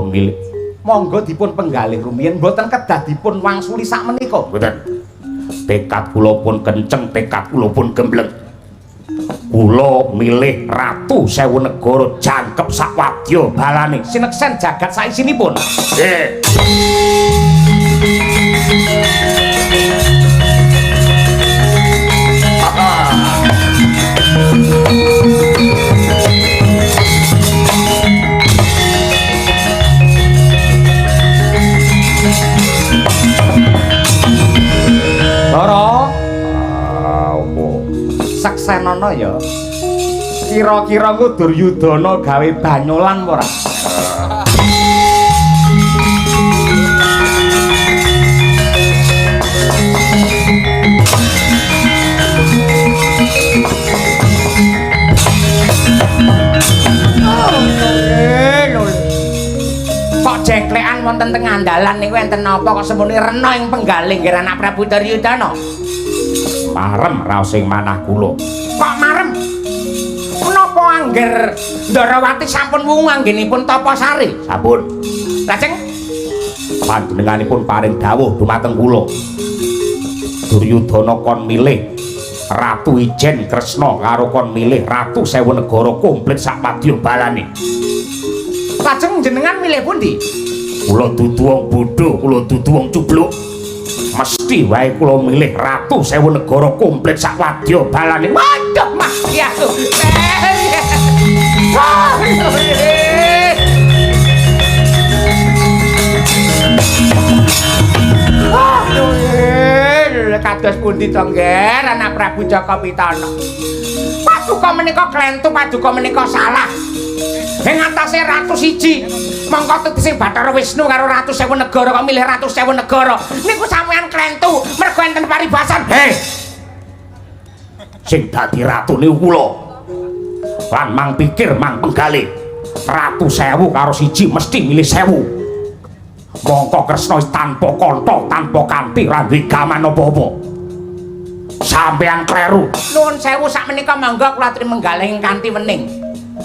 milih. Monggo dipun penggalih rumiyin, mboten kedah dipun wangsuli sak menika. Mboten. Tekad kula pun kenceng, tekad kula pun gembleng. Kula milih ratu sewu negara jangkep sak wadya balane sineksen jagat saisinipun. Nggih. Ndara, Ah, opo? Seksenana ya. Kira-kira ku Duryudana gawe banyolan apa ora? Kok jengklekan wonten teng andalan niku enten napa kok semune rena ing penggalih nggih anak Prabu Duryudana? Marem raos ing manah kula. Kok marem? Menapa angger Ndarawati sampun wungu anggenipun tapa sari? Sampun. Lajeng Panjenenganipun paring dawuh dumateng kula. Duryudana kon milih Ratu Ijen Kresna karo kon milih Ratu Sewu Negara komplit sak padya balane. Lajeng jenengan milih pundi? Kula dudu wong bodho, kula dudu wong cubluk. Mesti wae kula milih Ratu Sewu Negara komplit sak wadya balane. Waduh, mati aku. Kados pundi to, Ngger, anak Prabu Jaka Pitana? Paduka menika klentu, paduka menika salah. Ing atase Ratu siji, mongko tegese Bathara Wisnu karo Ratu Sewu Negara kok milih Ratu Sewu Negara. Niku sampeyan klentu, mergo enten paribasan. Hei. Sing dadi ratu niku kula. Lan mang pikir mang penggalih. Ratu Sewu karo siji mesti milih Sewu. Mongko Kresna wis tanpa kantha, tanpa kanthi, ra duwe gaman apa-apa. Sampeyan kleru. Nuwun sewu sakmenika monggo kula aturi menggalih ing kanthi wening.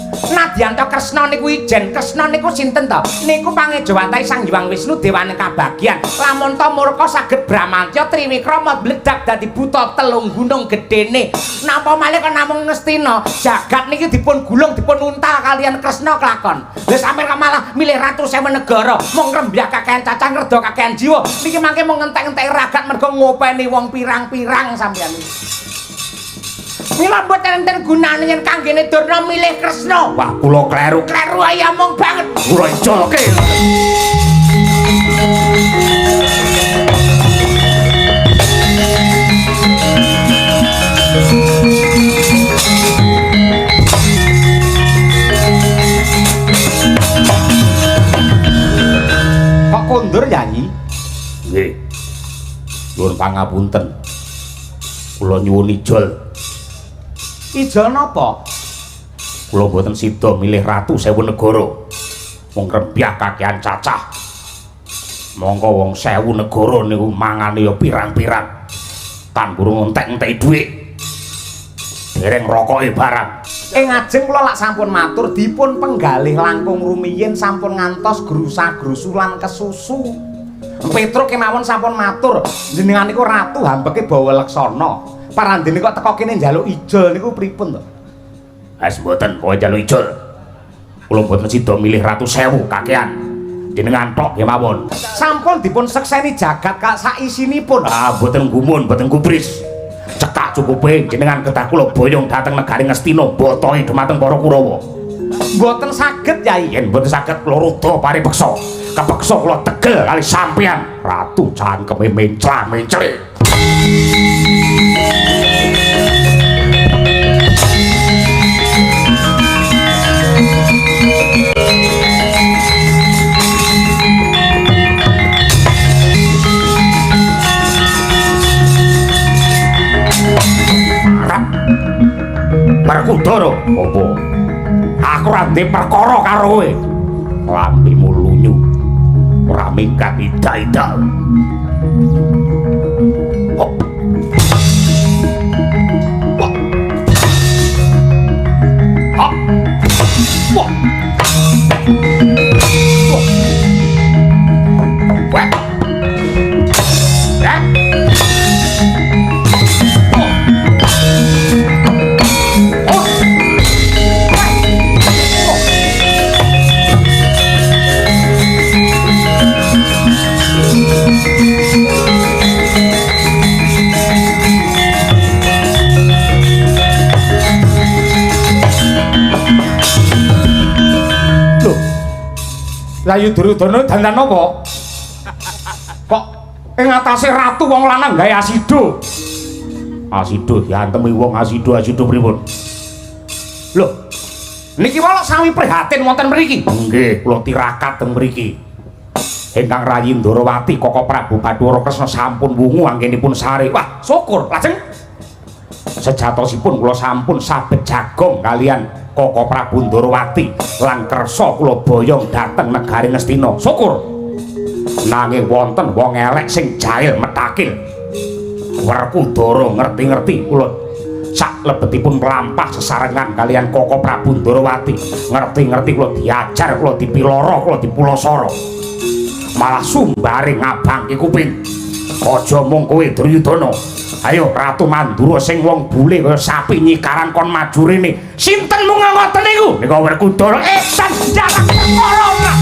Nadyan to Kresna niku ijen, Kresna niku sinten to? Niku pangejawantahe Sang Hyang Wisnu dewane kabagyan. Lamun to murka saged Bramantya Triwikrama bledak dadi buta telung gunung gedene. Napa malih kok namung Ngastina, jagat niki dipun gulung dipun untal kaliyan Kresna klakon. Lha sampeyan kok malah milih Ratu Sewu Negara, mung ngrembyak kakehan cacah ngredha kakehan jiwa. Niki mangke mung ngentek-enteki ragat mergo ngopeni wong pirang-pirang sampeyan iki. Mila mboten enten gunane yen kanggene Durna milih Kresna. Wah, kula kleru. Kleru ae omong banget. Kula ijolke. Kok kondur Yayi? Nggih. Nyuwun pangapunten. Kula nyuwun ijol. Ijol napa? Kula mboten sida milih Ratu Sewu Negara. Wong rembyah kakehan cacah. Mongko wong Sewu Negara niku mangane ya pirang-pirang. Tan durung entek-enteki dhuwit. Dereng rokoke barang. Ing ajeng kula lak sampun matur dipun penggalih langkung rumiyin sampun ngantos grusa-grusu lan kesusu. Petruk kemawon sampun matur jenengan niku ratu hambeke bawa leksana. Parandene kok teko kene njaluk ijol niku pripun to? Wis mboten pokoke njaluk ijol. Kula mboten sida milih Ratu Sewu kakean. Jenengan tok kemawon. Sampun dipun sekseni jagat kak saisinipun. Ah, mboten gumun, mboten gubris. Cekak cukupe jenengan kedah kula boyong dhateng negari Ngastina botohe dumateng para Kurawa. Mboten saged Yai. Yen mboten saged kula rudha paripeksa. Kepeksa kula tegel kali sampeyan. Ratu cangkeme mencla-mencle. Werkudara, apa? Aku ora ndek perkara karo kowe. Lambimu lunyu. Ora minggat idak-idak. Hop. Wah. Hop. Wah. Wah. Wah. Eh. Oh. Oh. Lah yu Duryudana dandan apa? Kok ing atase ratu wong lanang gawe asido. Asido diantemi wong asido-asido pripun? Lho, niki wae sami prihatin wonten mriki. Nggih, kula tirakat teng mriki. Ingkang rayi Ndorowati Koko Prabu Bathara Kresna sampun wungu anggenipun sare. Wah, syukur. Lajeng sejatosipun kula sampun sabet jagong kalian Koko Prabu Ndorowati lan kersa kula boyong dhateng negari Ngastina. Syukur. Nanging wonten wong elek sing jahil metakil. Werkudara ngerti-ngerti kula sak lebetipun mlampah sesarengan kalian Koko Prabu Ndorowati. Ngerti-ngerti kula diajar, kula dipiloro, kula dipulasara. Malah sumbare ngabangke kuping. Aja mung kowe Duryudana. Ayo Ratu Mandura sing wong bule kaya sapi nyikaran kon maju rene. Sinten mung ngoten niku? Nika Werkudara. Edan jarak perkara.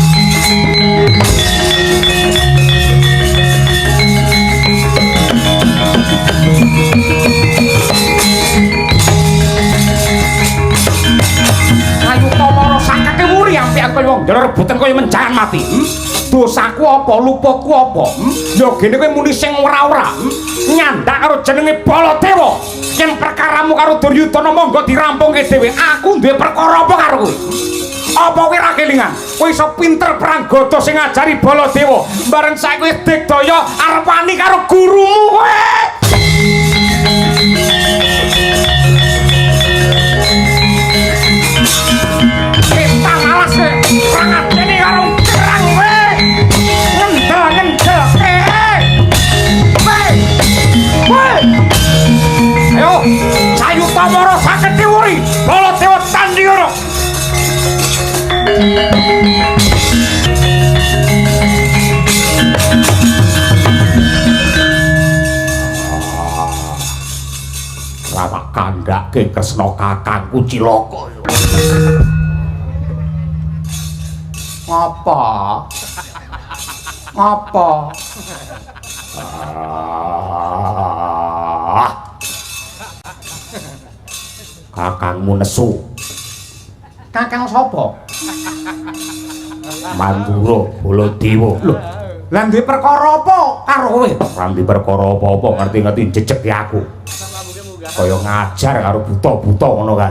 Ayo Tamara sakake wuri ampian kaya wong njero rebutan kaya menjangan mati. Dosaku apa, lupaku apa? Ya gene kowe muni sing ora-ora. Nyandak karo jenenge Baladewa. Yen perkaramu karo Duryudana monggo dirampungke dhewe. Aku duwe perkara apa karo kowe? Apa kowe ra kelingan? Kowe iso pinter perang gada sing ngajari Baladewa. Bareng saiki kowe digdaya arep wani karo gurumu kowe. Setan alas kowe. Rangatene karo kerang kowe. Ngendel-ngendel kowe. Kowe. Kowe. Ayo, Sayu Tamara saged diwuri. Baladewa tandhingana. Rawak kandhake Kresna kakangku cilaka. Ngapa? Ngapa? Kakangmu nesu. Kakang sapa? Mandura Baladewa. Lho, lah duwe perkara apa karo kowe? Ora duwe perkara apa-apa, ngerti-ngerti jejeki aku. Kaya ngajar karo buta-buta ngono kae.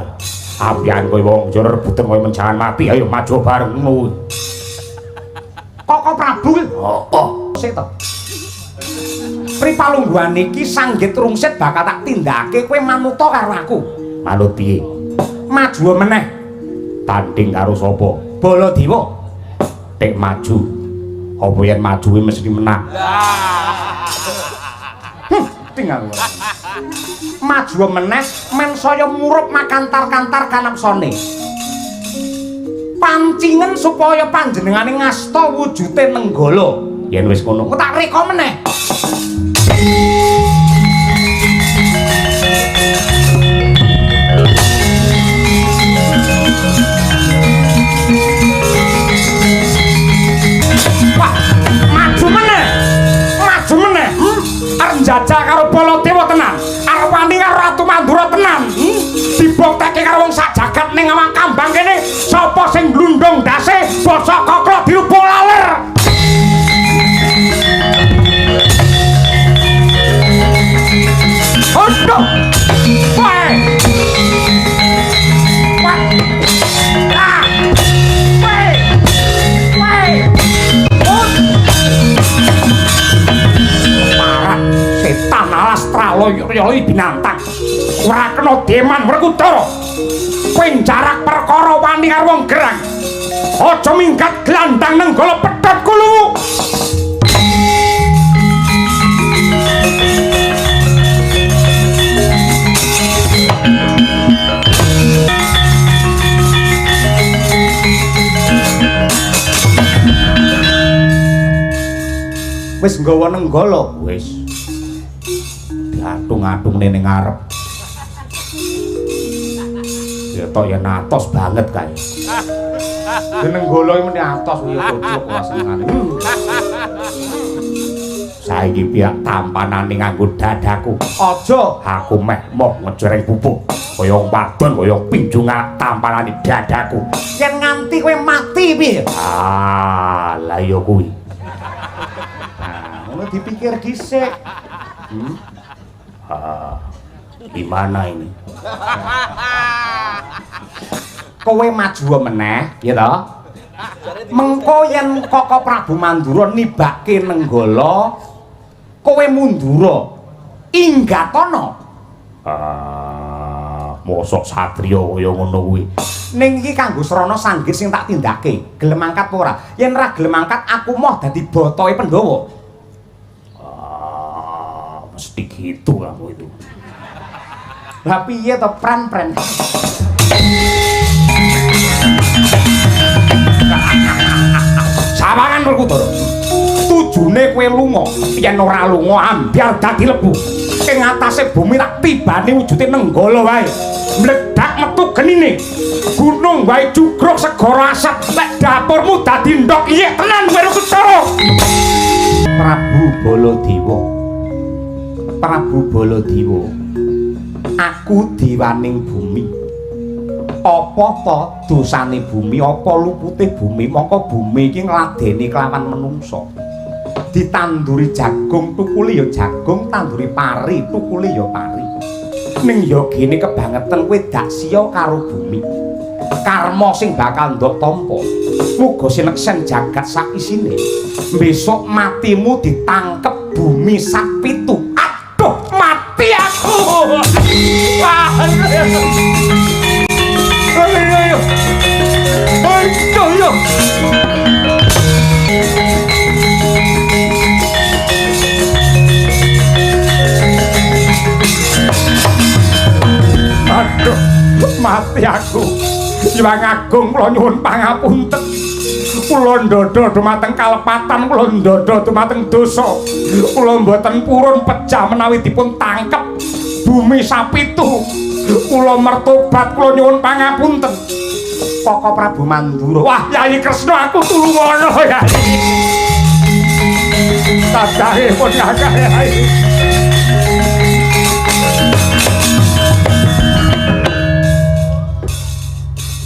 Apian kowe wong njero rebutan kowe menjangan mati, ayo maju bareng ngono. Koko Prabu ki? Heeh. Sik to. Pripalungguhan iki sanggit rungsit bakal tak tindake kowe manuta karo aku. Manut piye? Maju meneh. Tanding karo sapa? Baladewa. Tek maju. Apa yen maju kuwi mesti menang. Tinggal. Maju meneh men saya murup makantar-kantar kanapsane. Pancingen supaya panjenengane ngasta wujude Nenggala. Yen wis ngono, tak reka meneh. Wah, maju meneh. Maju meneh. Arep njajal karo Baladewa tenan. Arep wani karo Ratu Mandura tenan. Dibuktekke karo wong sak jagat ning awang kambang kene, sapa sing glundung ndase bosok koklok dirubung laler. Aduh. Kowe. Wah. Ah. Kowe. Kowe. Parah setan alas traloyo binantang. Ora kena deman Werkudara. Kowe njarak perkara wani karo wong gerang. Aja minggat glandang Nenggala pedhot kuluwu. Wis nggawa Nenggala wis. Diatung-atungne ning ngarep. Ya tok ya natos banget kae. Nenggala iki meni atos ya kocok ora senengane. Saiki pihak tampanane nganggo dadaku. Aja aku meh moh ngejereng pupuk. Kaya wadon kaya pinjung tampanane dadaku. Yen nganti kowe mati piye? Ah, lah ya kuwi. Nah, ngono dipikir dhisik. Ah, gimana ini? Kowe maju meneh, ya toh? Mengko yen Koko Prabu Mandura nibake Nenggala, kowe mundura. Inggatono. Ah, mosok satriya kaya ngono kuwi. Ning iki kanggo srana sanggit sing tak tindake. Gelem angkat apa ora? Yen ora gelem angkat, aku moh dadi botohe Pandhawa. Ah, mesti gitu kamu itu. Lah piye to, pren-pren? Sawangan Werkudara. Tujune kowe lunga, yen ora lunga ambyar dadi lebu. Ing atase bumi tak tibane wujude Nenggala wae. Mledak metu genine. Gunung wae jugruk segara asap. Lek dapurmu dadi ndok iyek tenan kowe Werkudara. Prabu Baladewa. Prabu Baladewa. Aku dewaning bumi. Apa to dosane bumi, apa lupute bumi? Mongko bumi iki ngladeni kelawan menungsa. Ditanduri jagung tukule ya jagung, tanduri pari tukule ya pari. Ning ya gene kebangetan kowe dak siya karo bumi. Karma sing bakal ndok tampa. Muga sineksen jagat sak isine. Besok matimu ditangkep bumi sak pitu. Aduh, mati aku. Ayo. Ayo. Aduh, mati aku. Hyang Agung kula nyuwun pangapunten. Kula ndhodho dumateng kalepatan, kula ndhodho dumateng dosa. Kula mboten purun pejah menawi dipun tangkep bumi sapitu. Kula mertobat, kula nyuwun pangapunten. Koko Prabu Mandura. Wah, Yayi Kresna aku tulungono Yayi. Tadahe pun kakak Yayi.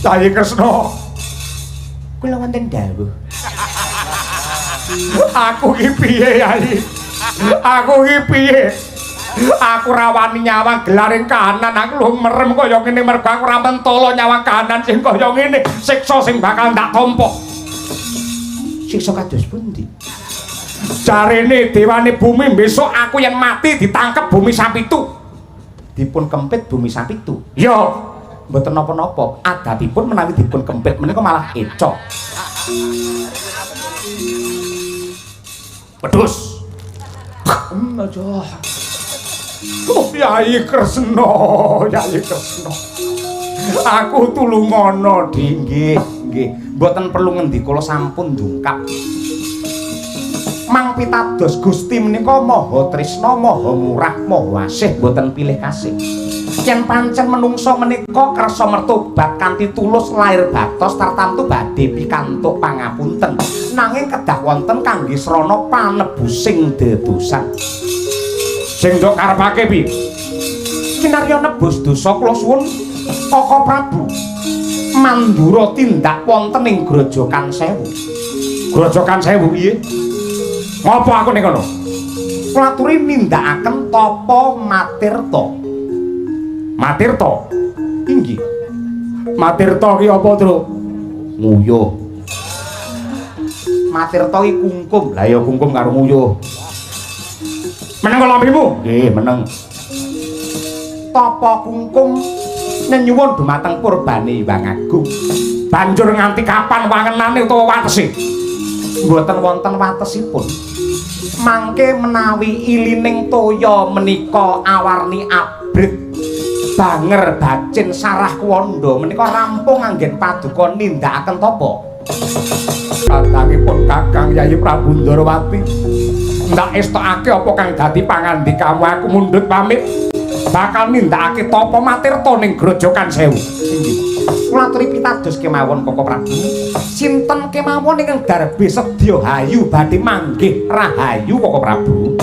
Yayi Kresna, kula wonten dawuh. Aku ki piye Yayi? Aku ki piye? Aku ra wani nyawang gelaring kahanan, aku lho merem kaya ngene mergo aku ora mentala nyawang kahanan sing kaya ngene, siksa sing bakal ndak tampa. Siksa kados pundi? Jarene dewane bumi besok aku yang mati ditangkep bumi sapitu. Dipun kempit bumi sapitu. Ya, mboten napa-napa, adatipun menawi dipun kempit menika malah eco. Wedhus. Aja. Oh, Yayi Kresna, Yayi Kresna. Aku tulungono, Dik. Nggih, nggih. Mboten perlu ngendika, kula sampun ndungkap. Mang pitados Gusti menika maha tresna, maha murah, maha asih, mboten pilih kasih. Yen pancen menungsa menika kersa mertobat kanthi tulus lair batos tartamtu badhe pikantuk pangapunten. Nanging kedah wonten kangge srana panebusing dedosan. Sing ndok karepake piye? Kinarya nebus dosa kula suwun Koko Prabu Mandura tindak wonten ing Grojogan Sewu. Grojogan Sewu piye? Ngopo aku ning kono? Kula aturi nindakaken tapa matirta. Matirta? Inggih. Matirta ki apa, Truk? Nguyuh. Matirta ki kungkum. Lah ya kungkum karo nguyuh. Meneng kok lambimu? Nggih, meneng. Tapa kungkum nenyuwun dumateng purbane Hyang Agung. Banjur nganti kapan wangenane utawa watese? Mboten wonten watesipun. Mangke menawi ilining toya menika awarni abrit banger bacin sarah kuwanda menika rampung anggen paduka nindakaken tapa. Kadangipun Kakang Yayi Prabu Ndarawati ndak estokake apa kang dadi pangandikamu, aku mundhut pamit bakal nindakake tapa matirta ning Grojogan Sewu. Inggih. Kula aturi pitados kemawon Koko Prabu. Sinten kemawon ingkang darbe sedya hayu badhe manggih rahayu Koko Prabu?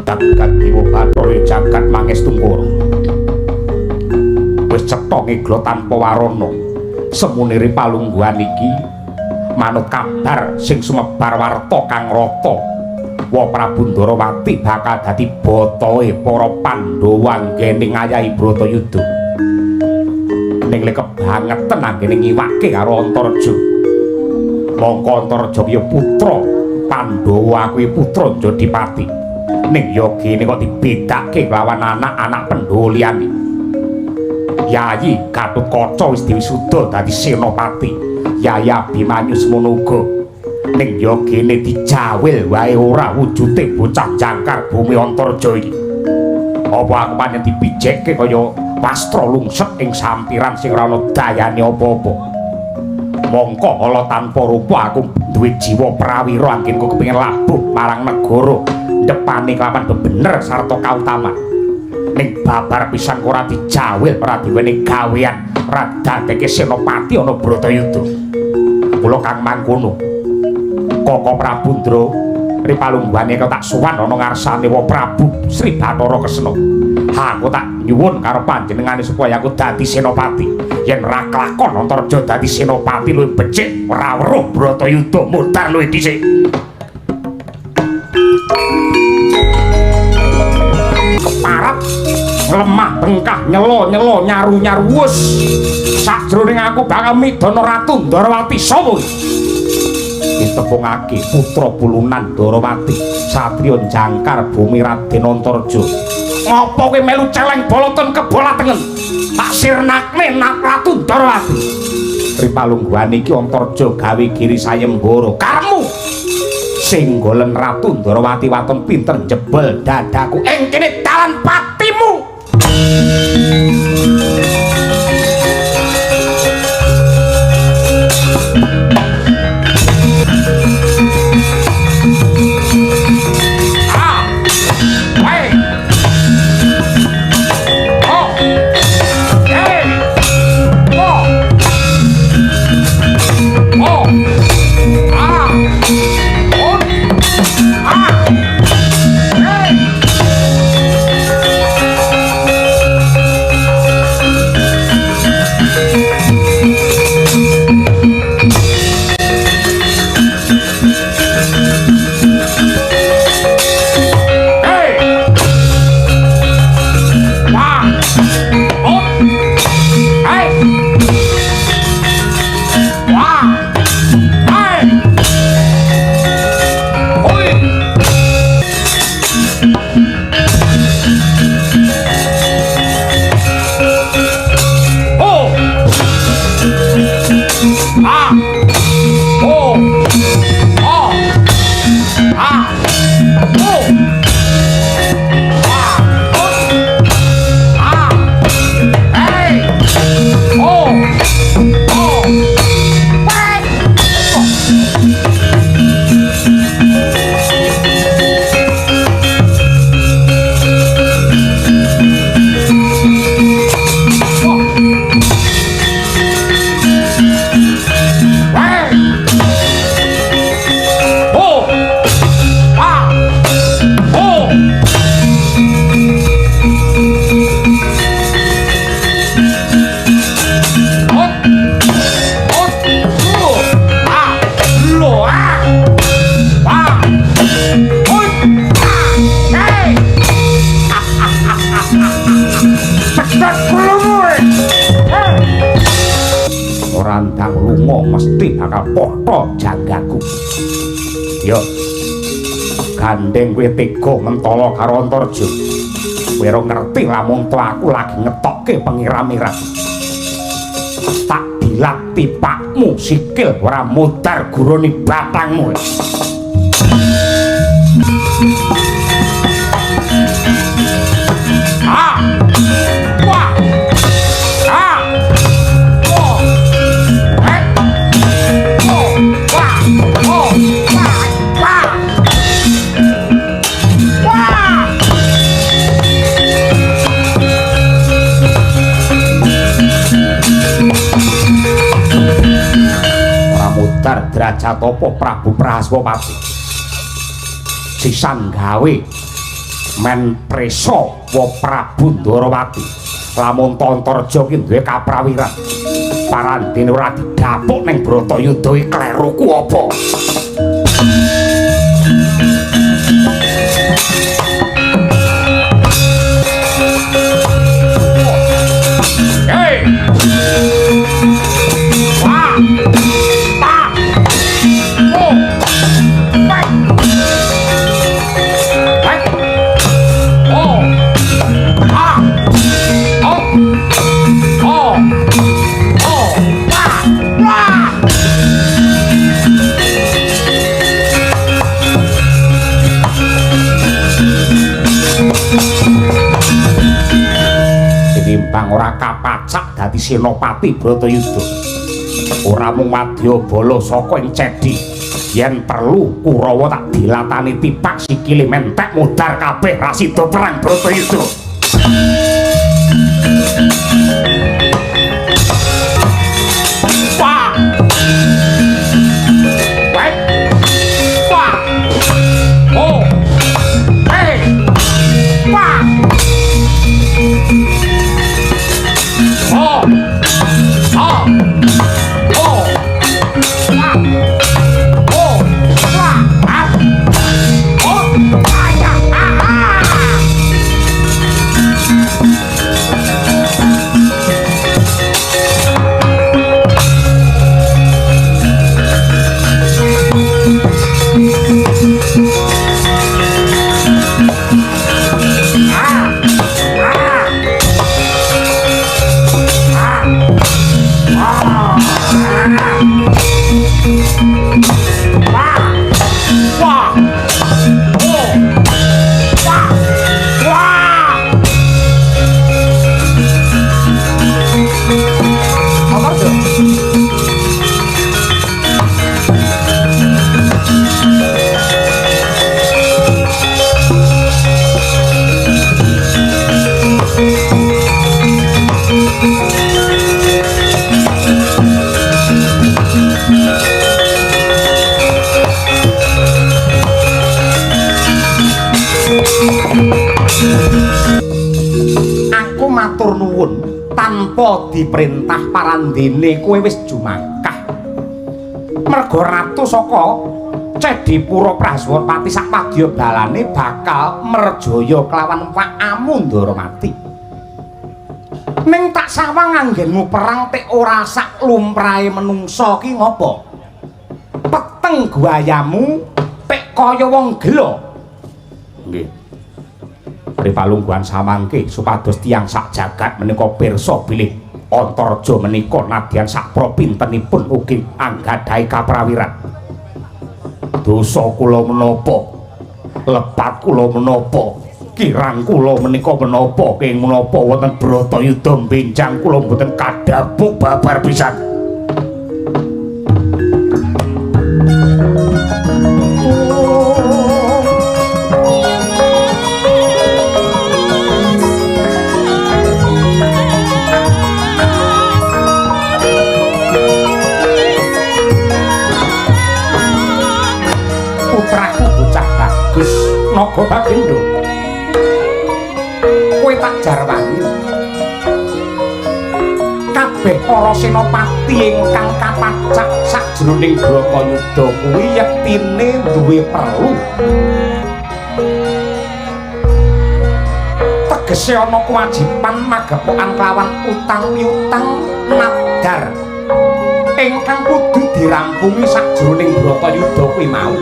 Jagat Dewa Bathara jagat mangestungkara. Wis cetha ngeglo tanpa warana. Semunire palungguhan iki manut kabar sing sumebar warta kang rata. Wa Prabu Ndorowati bakal dadi botohe para Pandhawa anggene ngayahi Bratayuda. Ning lek kebangetan anggene ngiwake karo Antareja. Mongko Antareja ya putra Pandhawa kuwi putra Jodipati. Ning ya gene kok dibedake lawan anak-anak Pandhawa liyane. Yayi Gatotkaca wis diwisuda dadi senopati. Yayi Abimanyu semono uga. Ning ya gene dijawil wae ora wujude bocah jangkar bumi Antareja iki. Apa aku pancen dipijekke kaya wastra lungset ing sampiran sing ora ana dayane apa-apa. Mongko ala tanpa rupa aku duwe jiwa prawira anggenku kepengin labuh marang negara ndepane kelawan bebener sarta kautaman. Ning babar pisan ora dijawil, ora diweni gawean, ora dadeke senopati ana Bratayuda. Kula kang mangkono. Koko Prabu Ndra ripalungguhane kok tak sowan ana ngarsane wa Prabu Sri Bathara Kresna. Aku tak nyuwun karo panjenengane supaya aku dadi senopati. Yen ora kelakon Antareja dadi senopati luwih becik ora weruh Bratayuda mudhar luwih dhisik. Keparap lemah bengkah nyelo-nyelo nyaru-nyaru wus. Sakjroning aku bakal midana Ratu Ndorowati sapa iki? Ditepungake putra pulunan Ndorowati satriya jangkar bumi Raden Antareja. Ngopo kowe melu celeng boloton kebolatengen? Tak sirnakne nak Ratu Ndorowati. Ripalungguhan iki Antareja gawe giri sayembara. Karemu sing golen Ratu Ndorowati waton pinter jebol dadaku ing kene dalan patimu. Janggaku. Yo. Gandeng kowe tega mentala karo Antareja. Kowe ora ngerti lamun to aku lagi ngetokke pengira-mira. Tak dilat tipakmu sikil ora mudhar gurune batangmu. Ah. Wah. Ah. Oh. Eh. Oh. Wah. Oh. Wah. Wah. Wah. Ora mudhar derajat apa Prabu Prahaswapati. Sisan gawe men prisa wa Prabu Ndorowati. Lamun Antareja ki duwe kaprawiran. Parandene ora didapuk ning Bratayuda iki kleruku apa? Hey! Wah! Ta! Oh! Pai! Pai! Oh! Ah! Oh! Oh! Oh! Wah! Wah! Tinimbang ora kapacak dadi senopati Bratayuda. Ora mung wadyabala saka ing cedhi, yen perlu Kurawa tak dilatani tipak sikile mentek mudhar kabeh ra sida perang Bratayuda. Wah! Wah! Wah! Oh! Hey! Wah! Oh! Oh! Oh! Wah! Oh! Wah! Ah! Oh! Ah! Ya! Ah! Ah! Wah! Oh! Wah! Wah! Apa tuh? Aku matur nuwun tanpa diperintah parandene kowe wis jumangkah. Merga ratu saka Cedhipura Praswapati sak padya balane bakal merjaya kelawan wakamu Ndaramati. Ning tak sawang anggenmu perang tek ora sak lumrahe menungsa ki ngopo? Peteng guayamu pek kaya wong gela. Nggih. Pripalungguhan samangke supados tiyang sak jagat menika pirsa bilih Antareja menika nadyan sak propintenipun ugi anggadhahi kaprawiran. Dosa kula menapa? Lepat kula menapa? Kirang kula menika menapa? Kenging menapa wonten Bratayuda benjang kula mboten kadhapuk babar pisan. Putraku bocah bagus Naga Bagindo, kowe tak jarwani kabeh para senopati ingkang kapacak sajroning Bratayuda kuwi yektine duwe perlu. Tegese ana kewajiban magepokan kelawan utang piutang nadar ingkang kudu dirampungi sajroning Bratayuda kuwi mau.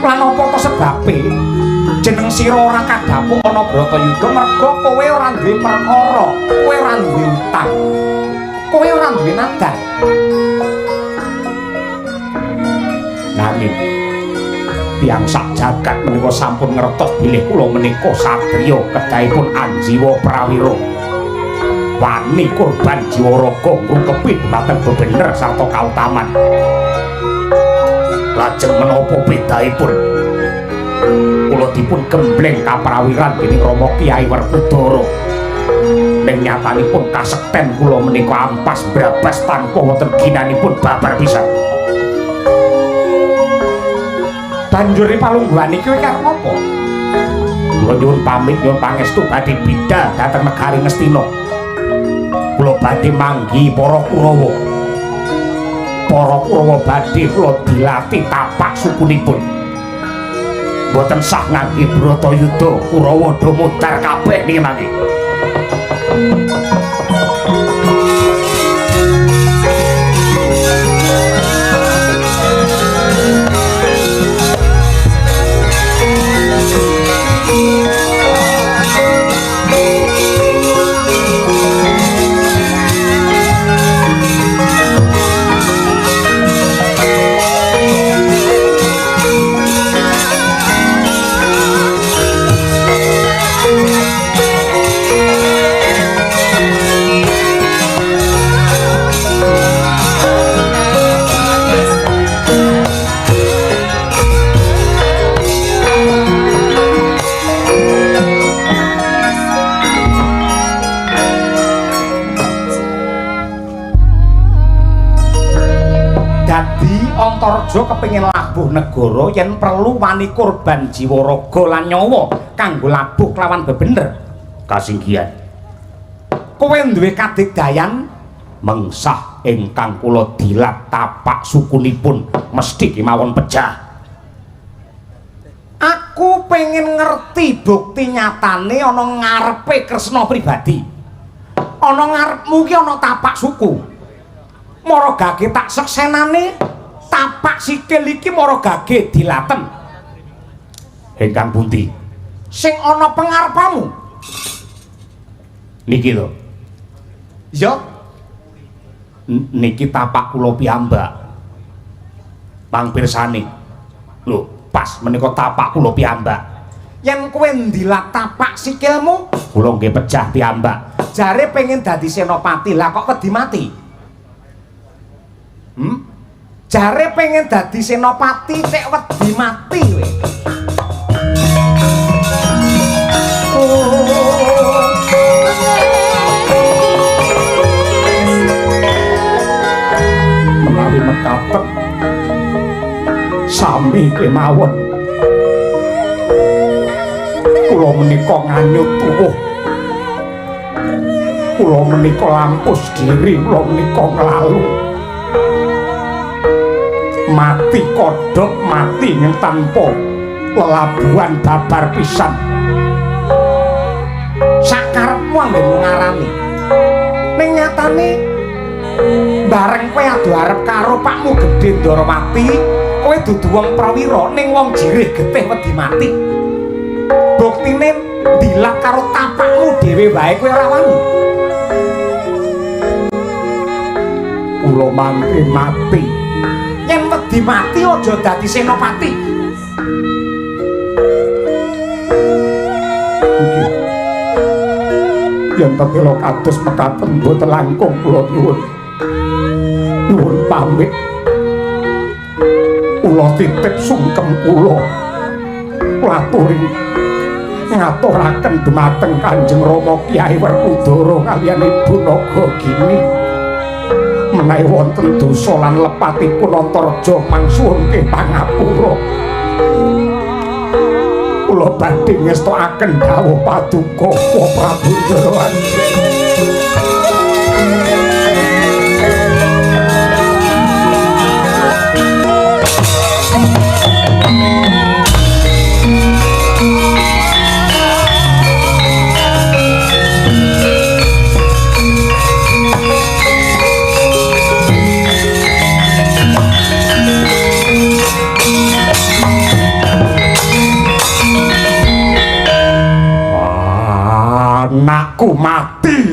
Lan apa to sebabe jeneng sira ora kadhapuk ana Bratayuda merga kowe ora duwe perkara, kowe ora duwe utang, kowe ora duwe nadar. Nanging tiyang sak jagat menika sampun ngertos bilih kula menika satriya kedahipun anjiwa prawira, wani korban jiwa raga ngrungkepi dhumateng bebener sarta kautaman. Lajeng menapa bedahipun kula dipun gembleng kaprawiran dening Rama Kyai Werkudara. Ning nyatanipun kasekten kula menika ampas brabas tanpa wonten ginanipun babar pisan. Banjur palungguhan iki kowe karep apa? Kula nyuwun pamit nyuwun pangestu badhe bidal dhateng negari Ngastina. Kula badhe manggi para Kurawa. Para Kurawa badhe kula dilati tapak sukunipun. Mboten sah ngangge Bratayuda, Kurawa do mudhar kabeh niki mangke. Antarja kepengin labuh negara yen perlu wani korban jiwa raga lan nyawa kanggo labuh kelawan bebener. Kasinggihan. Kowe duwe kadigdayan mengsah ingkang kula dilat tapak sukunipun mesti kemawon pejah. Aku pengen ngerti bukti nyatane ana ngarepe Kresna pribadi. Ana ngarepmu ki ana tapak suku. Mara gage tak seksenane tapak sikil iki mara gage dilaten. Ingkang pundi? Sing ana pengarepamu. Niki lho. Ya. Niki tapak kula piyambak. Pang pirsani. Lho, pas menika tapak kula piyambak. Yen kowe ndilat tapak sikilmu, kula nggih pejah piyambak. Jare pengen dadi senopati, lah kok wedi mati? Jare pengen dadi senopati cek wedi mati kowe. Menawi mekaten sami kemawon kula menika nganyut tuwuh, kula menika lampus diri, kula menika nglalu mati kodhok mati tanpa lelabuhan babar pisan. Sakarepmu anggenmu ngarani ning nyatane bareng kowe adu arep karo pakmu gedhe Ndarawati, kowe dudu wong prawira ning wong jirih getih wedi mati. Buktine ndilat karo tapakmu dhewe wae kowe ora wani. Kula mangke mati. Yen wedi mati aja dadi senopati. Nggih. Yen tetela kados mekaten mboten langkung kula nyuwun. Nyuwun pamit. Kula titip sungkem kula. Kula aturi ngaturaken dumateng Kanjeng Rama Kyai Werkudara kaliyan Ibu Nagagini. Menawi wonten dosa lan lepatipun Antarja mangsuwunke pangapura. Kula badhe ngestokaken dawuh paduka Prabu Ndarawati. Anakku mati.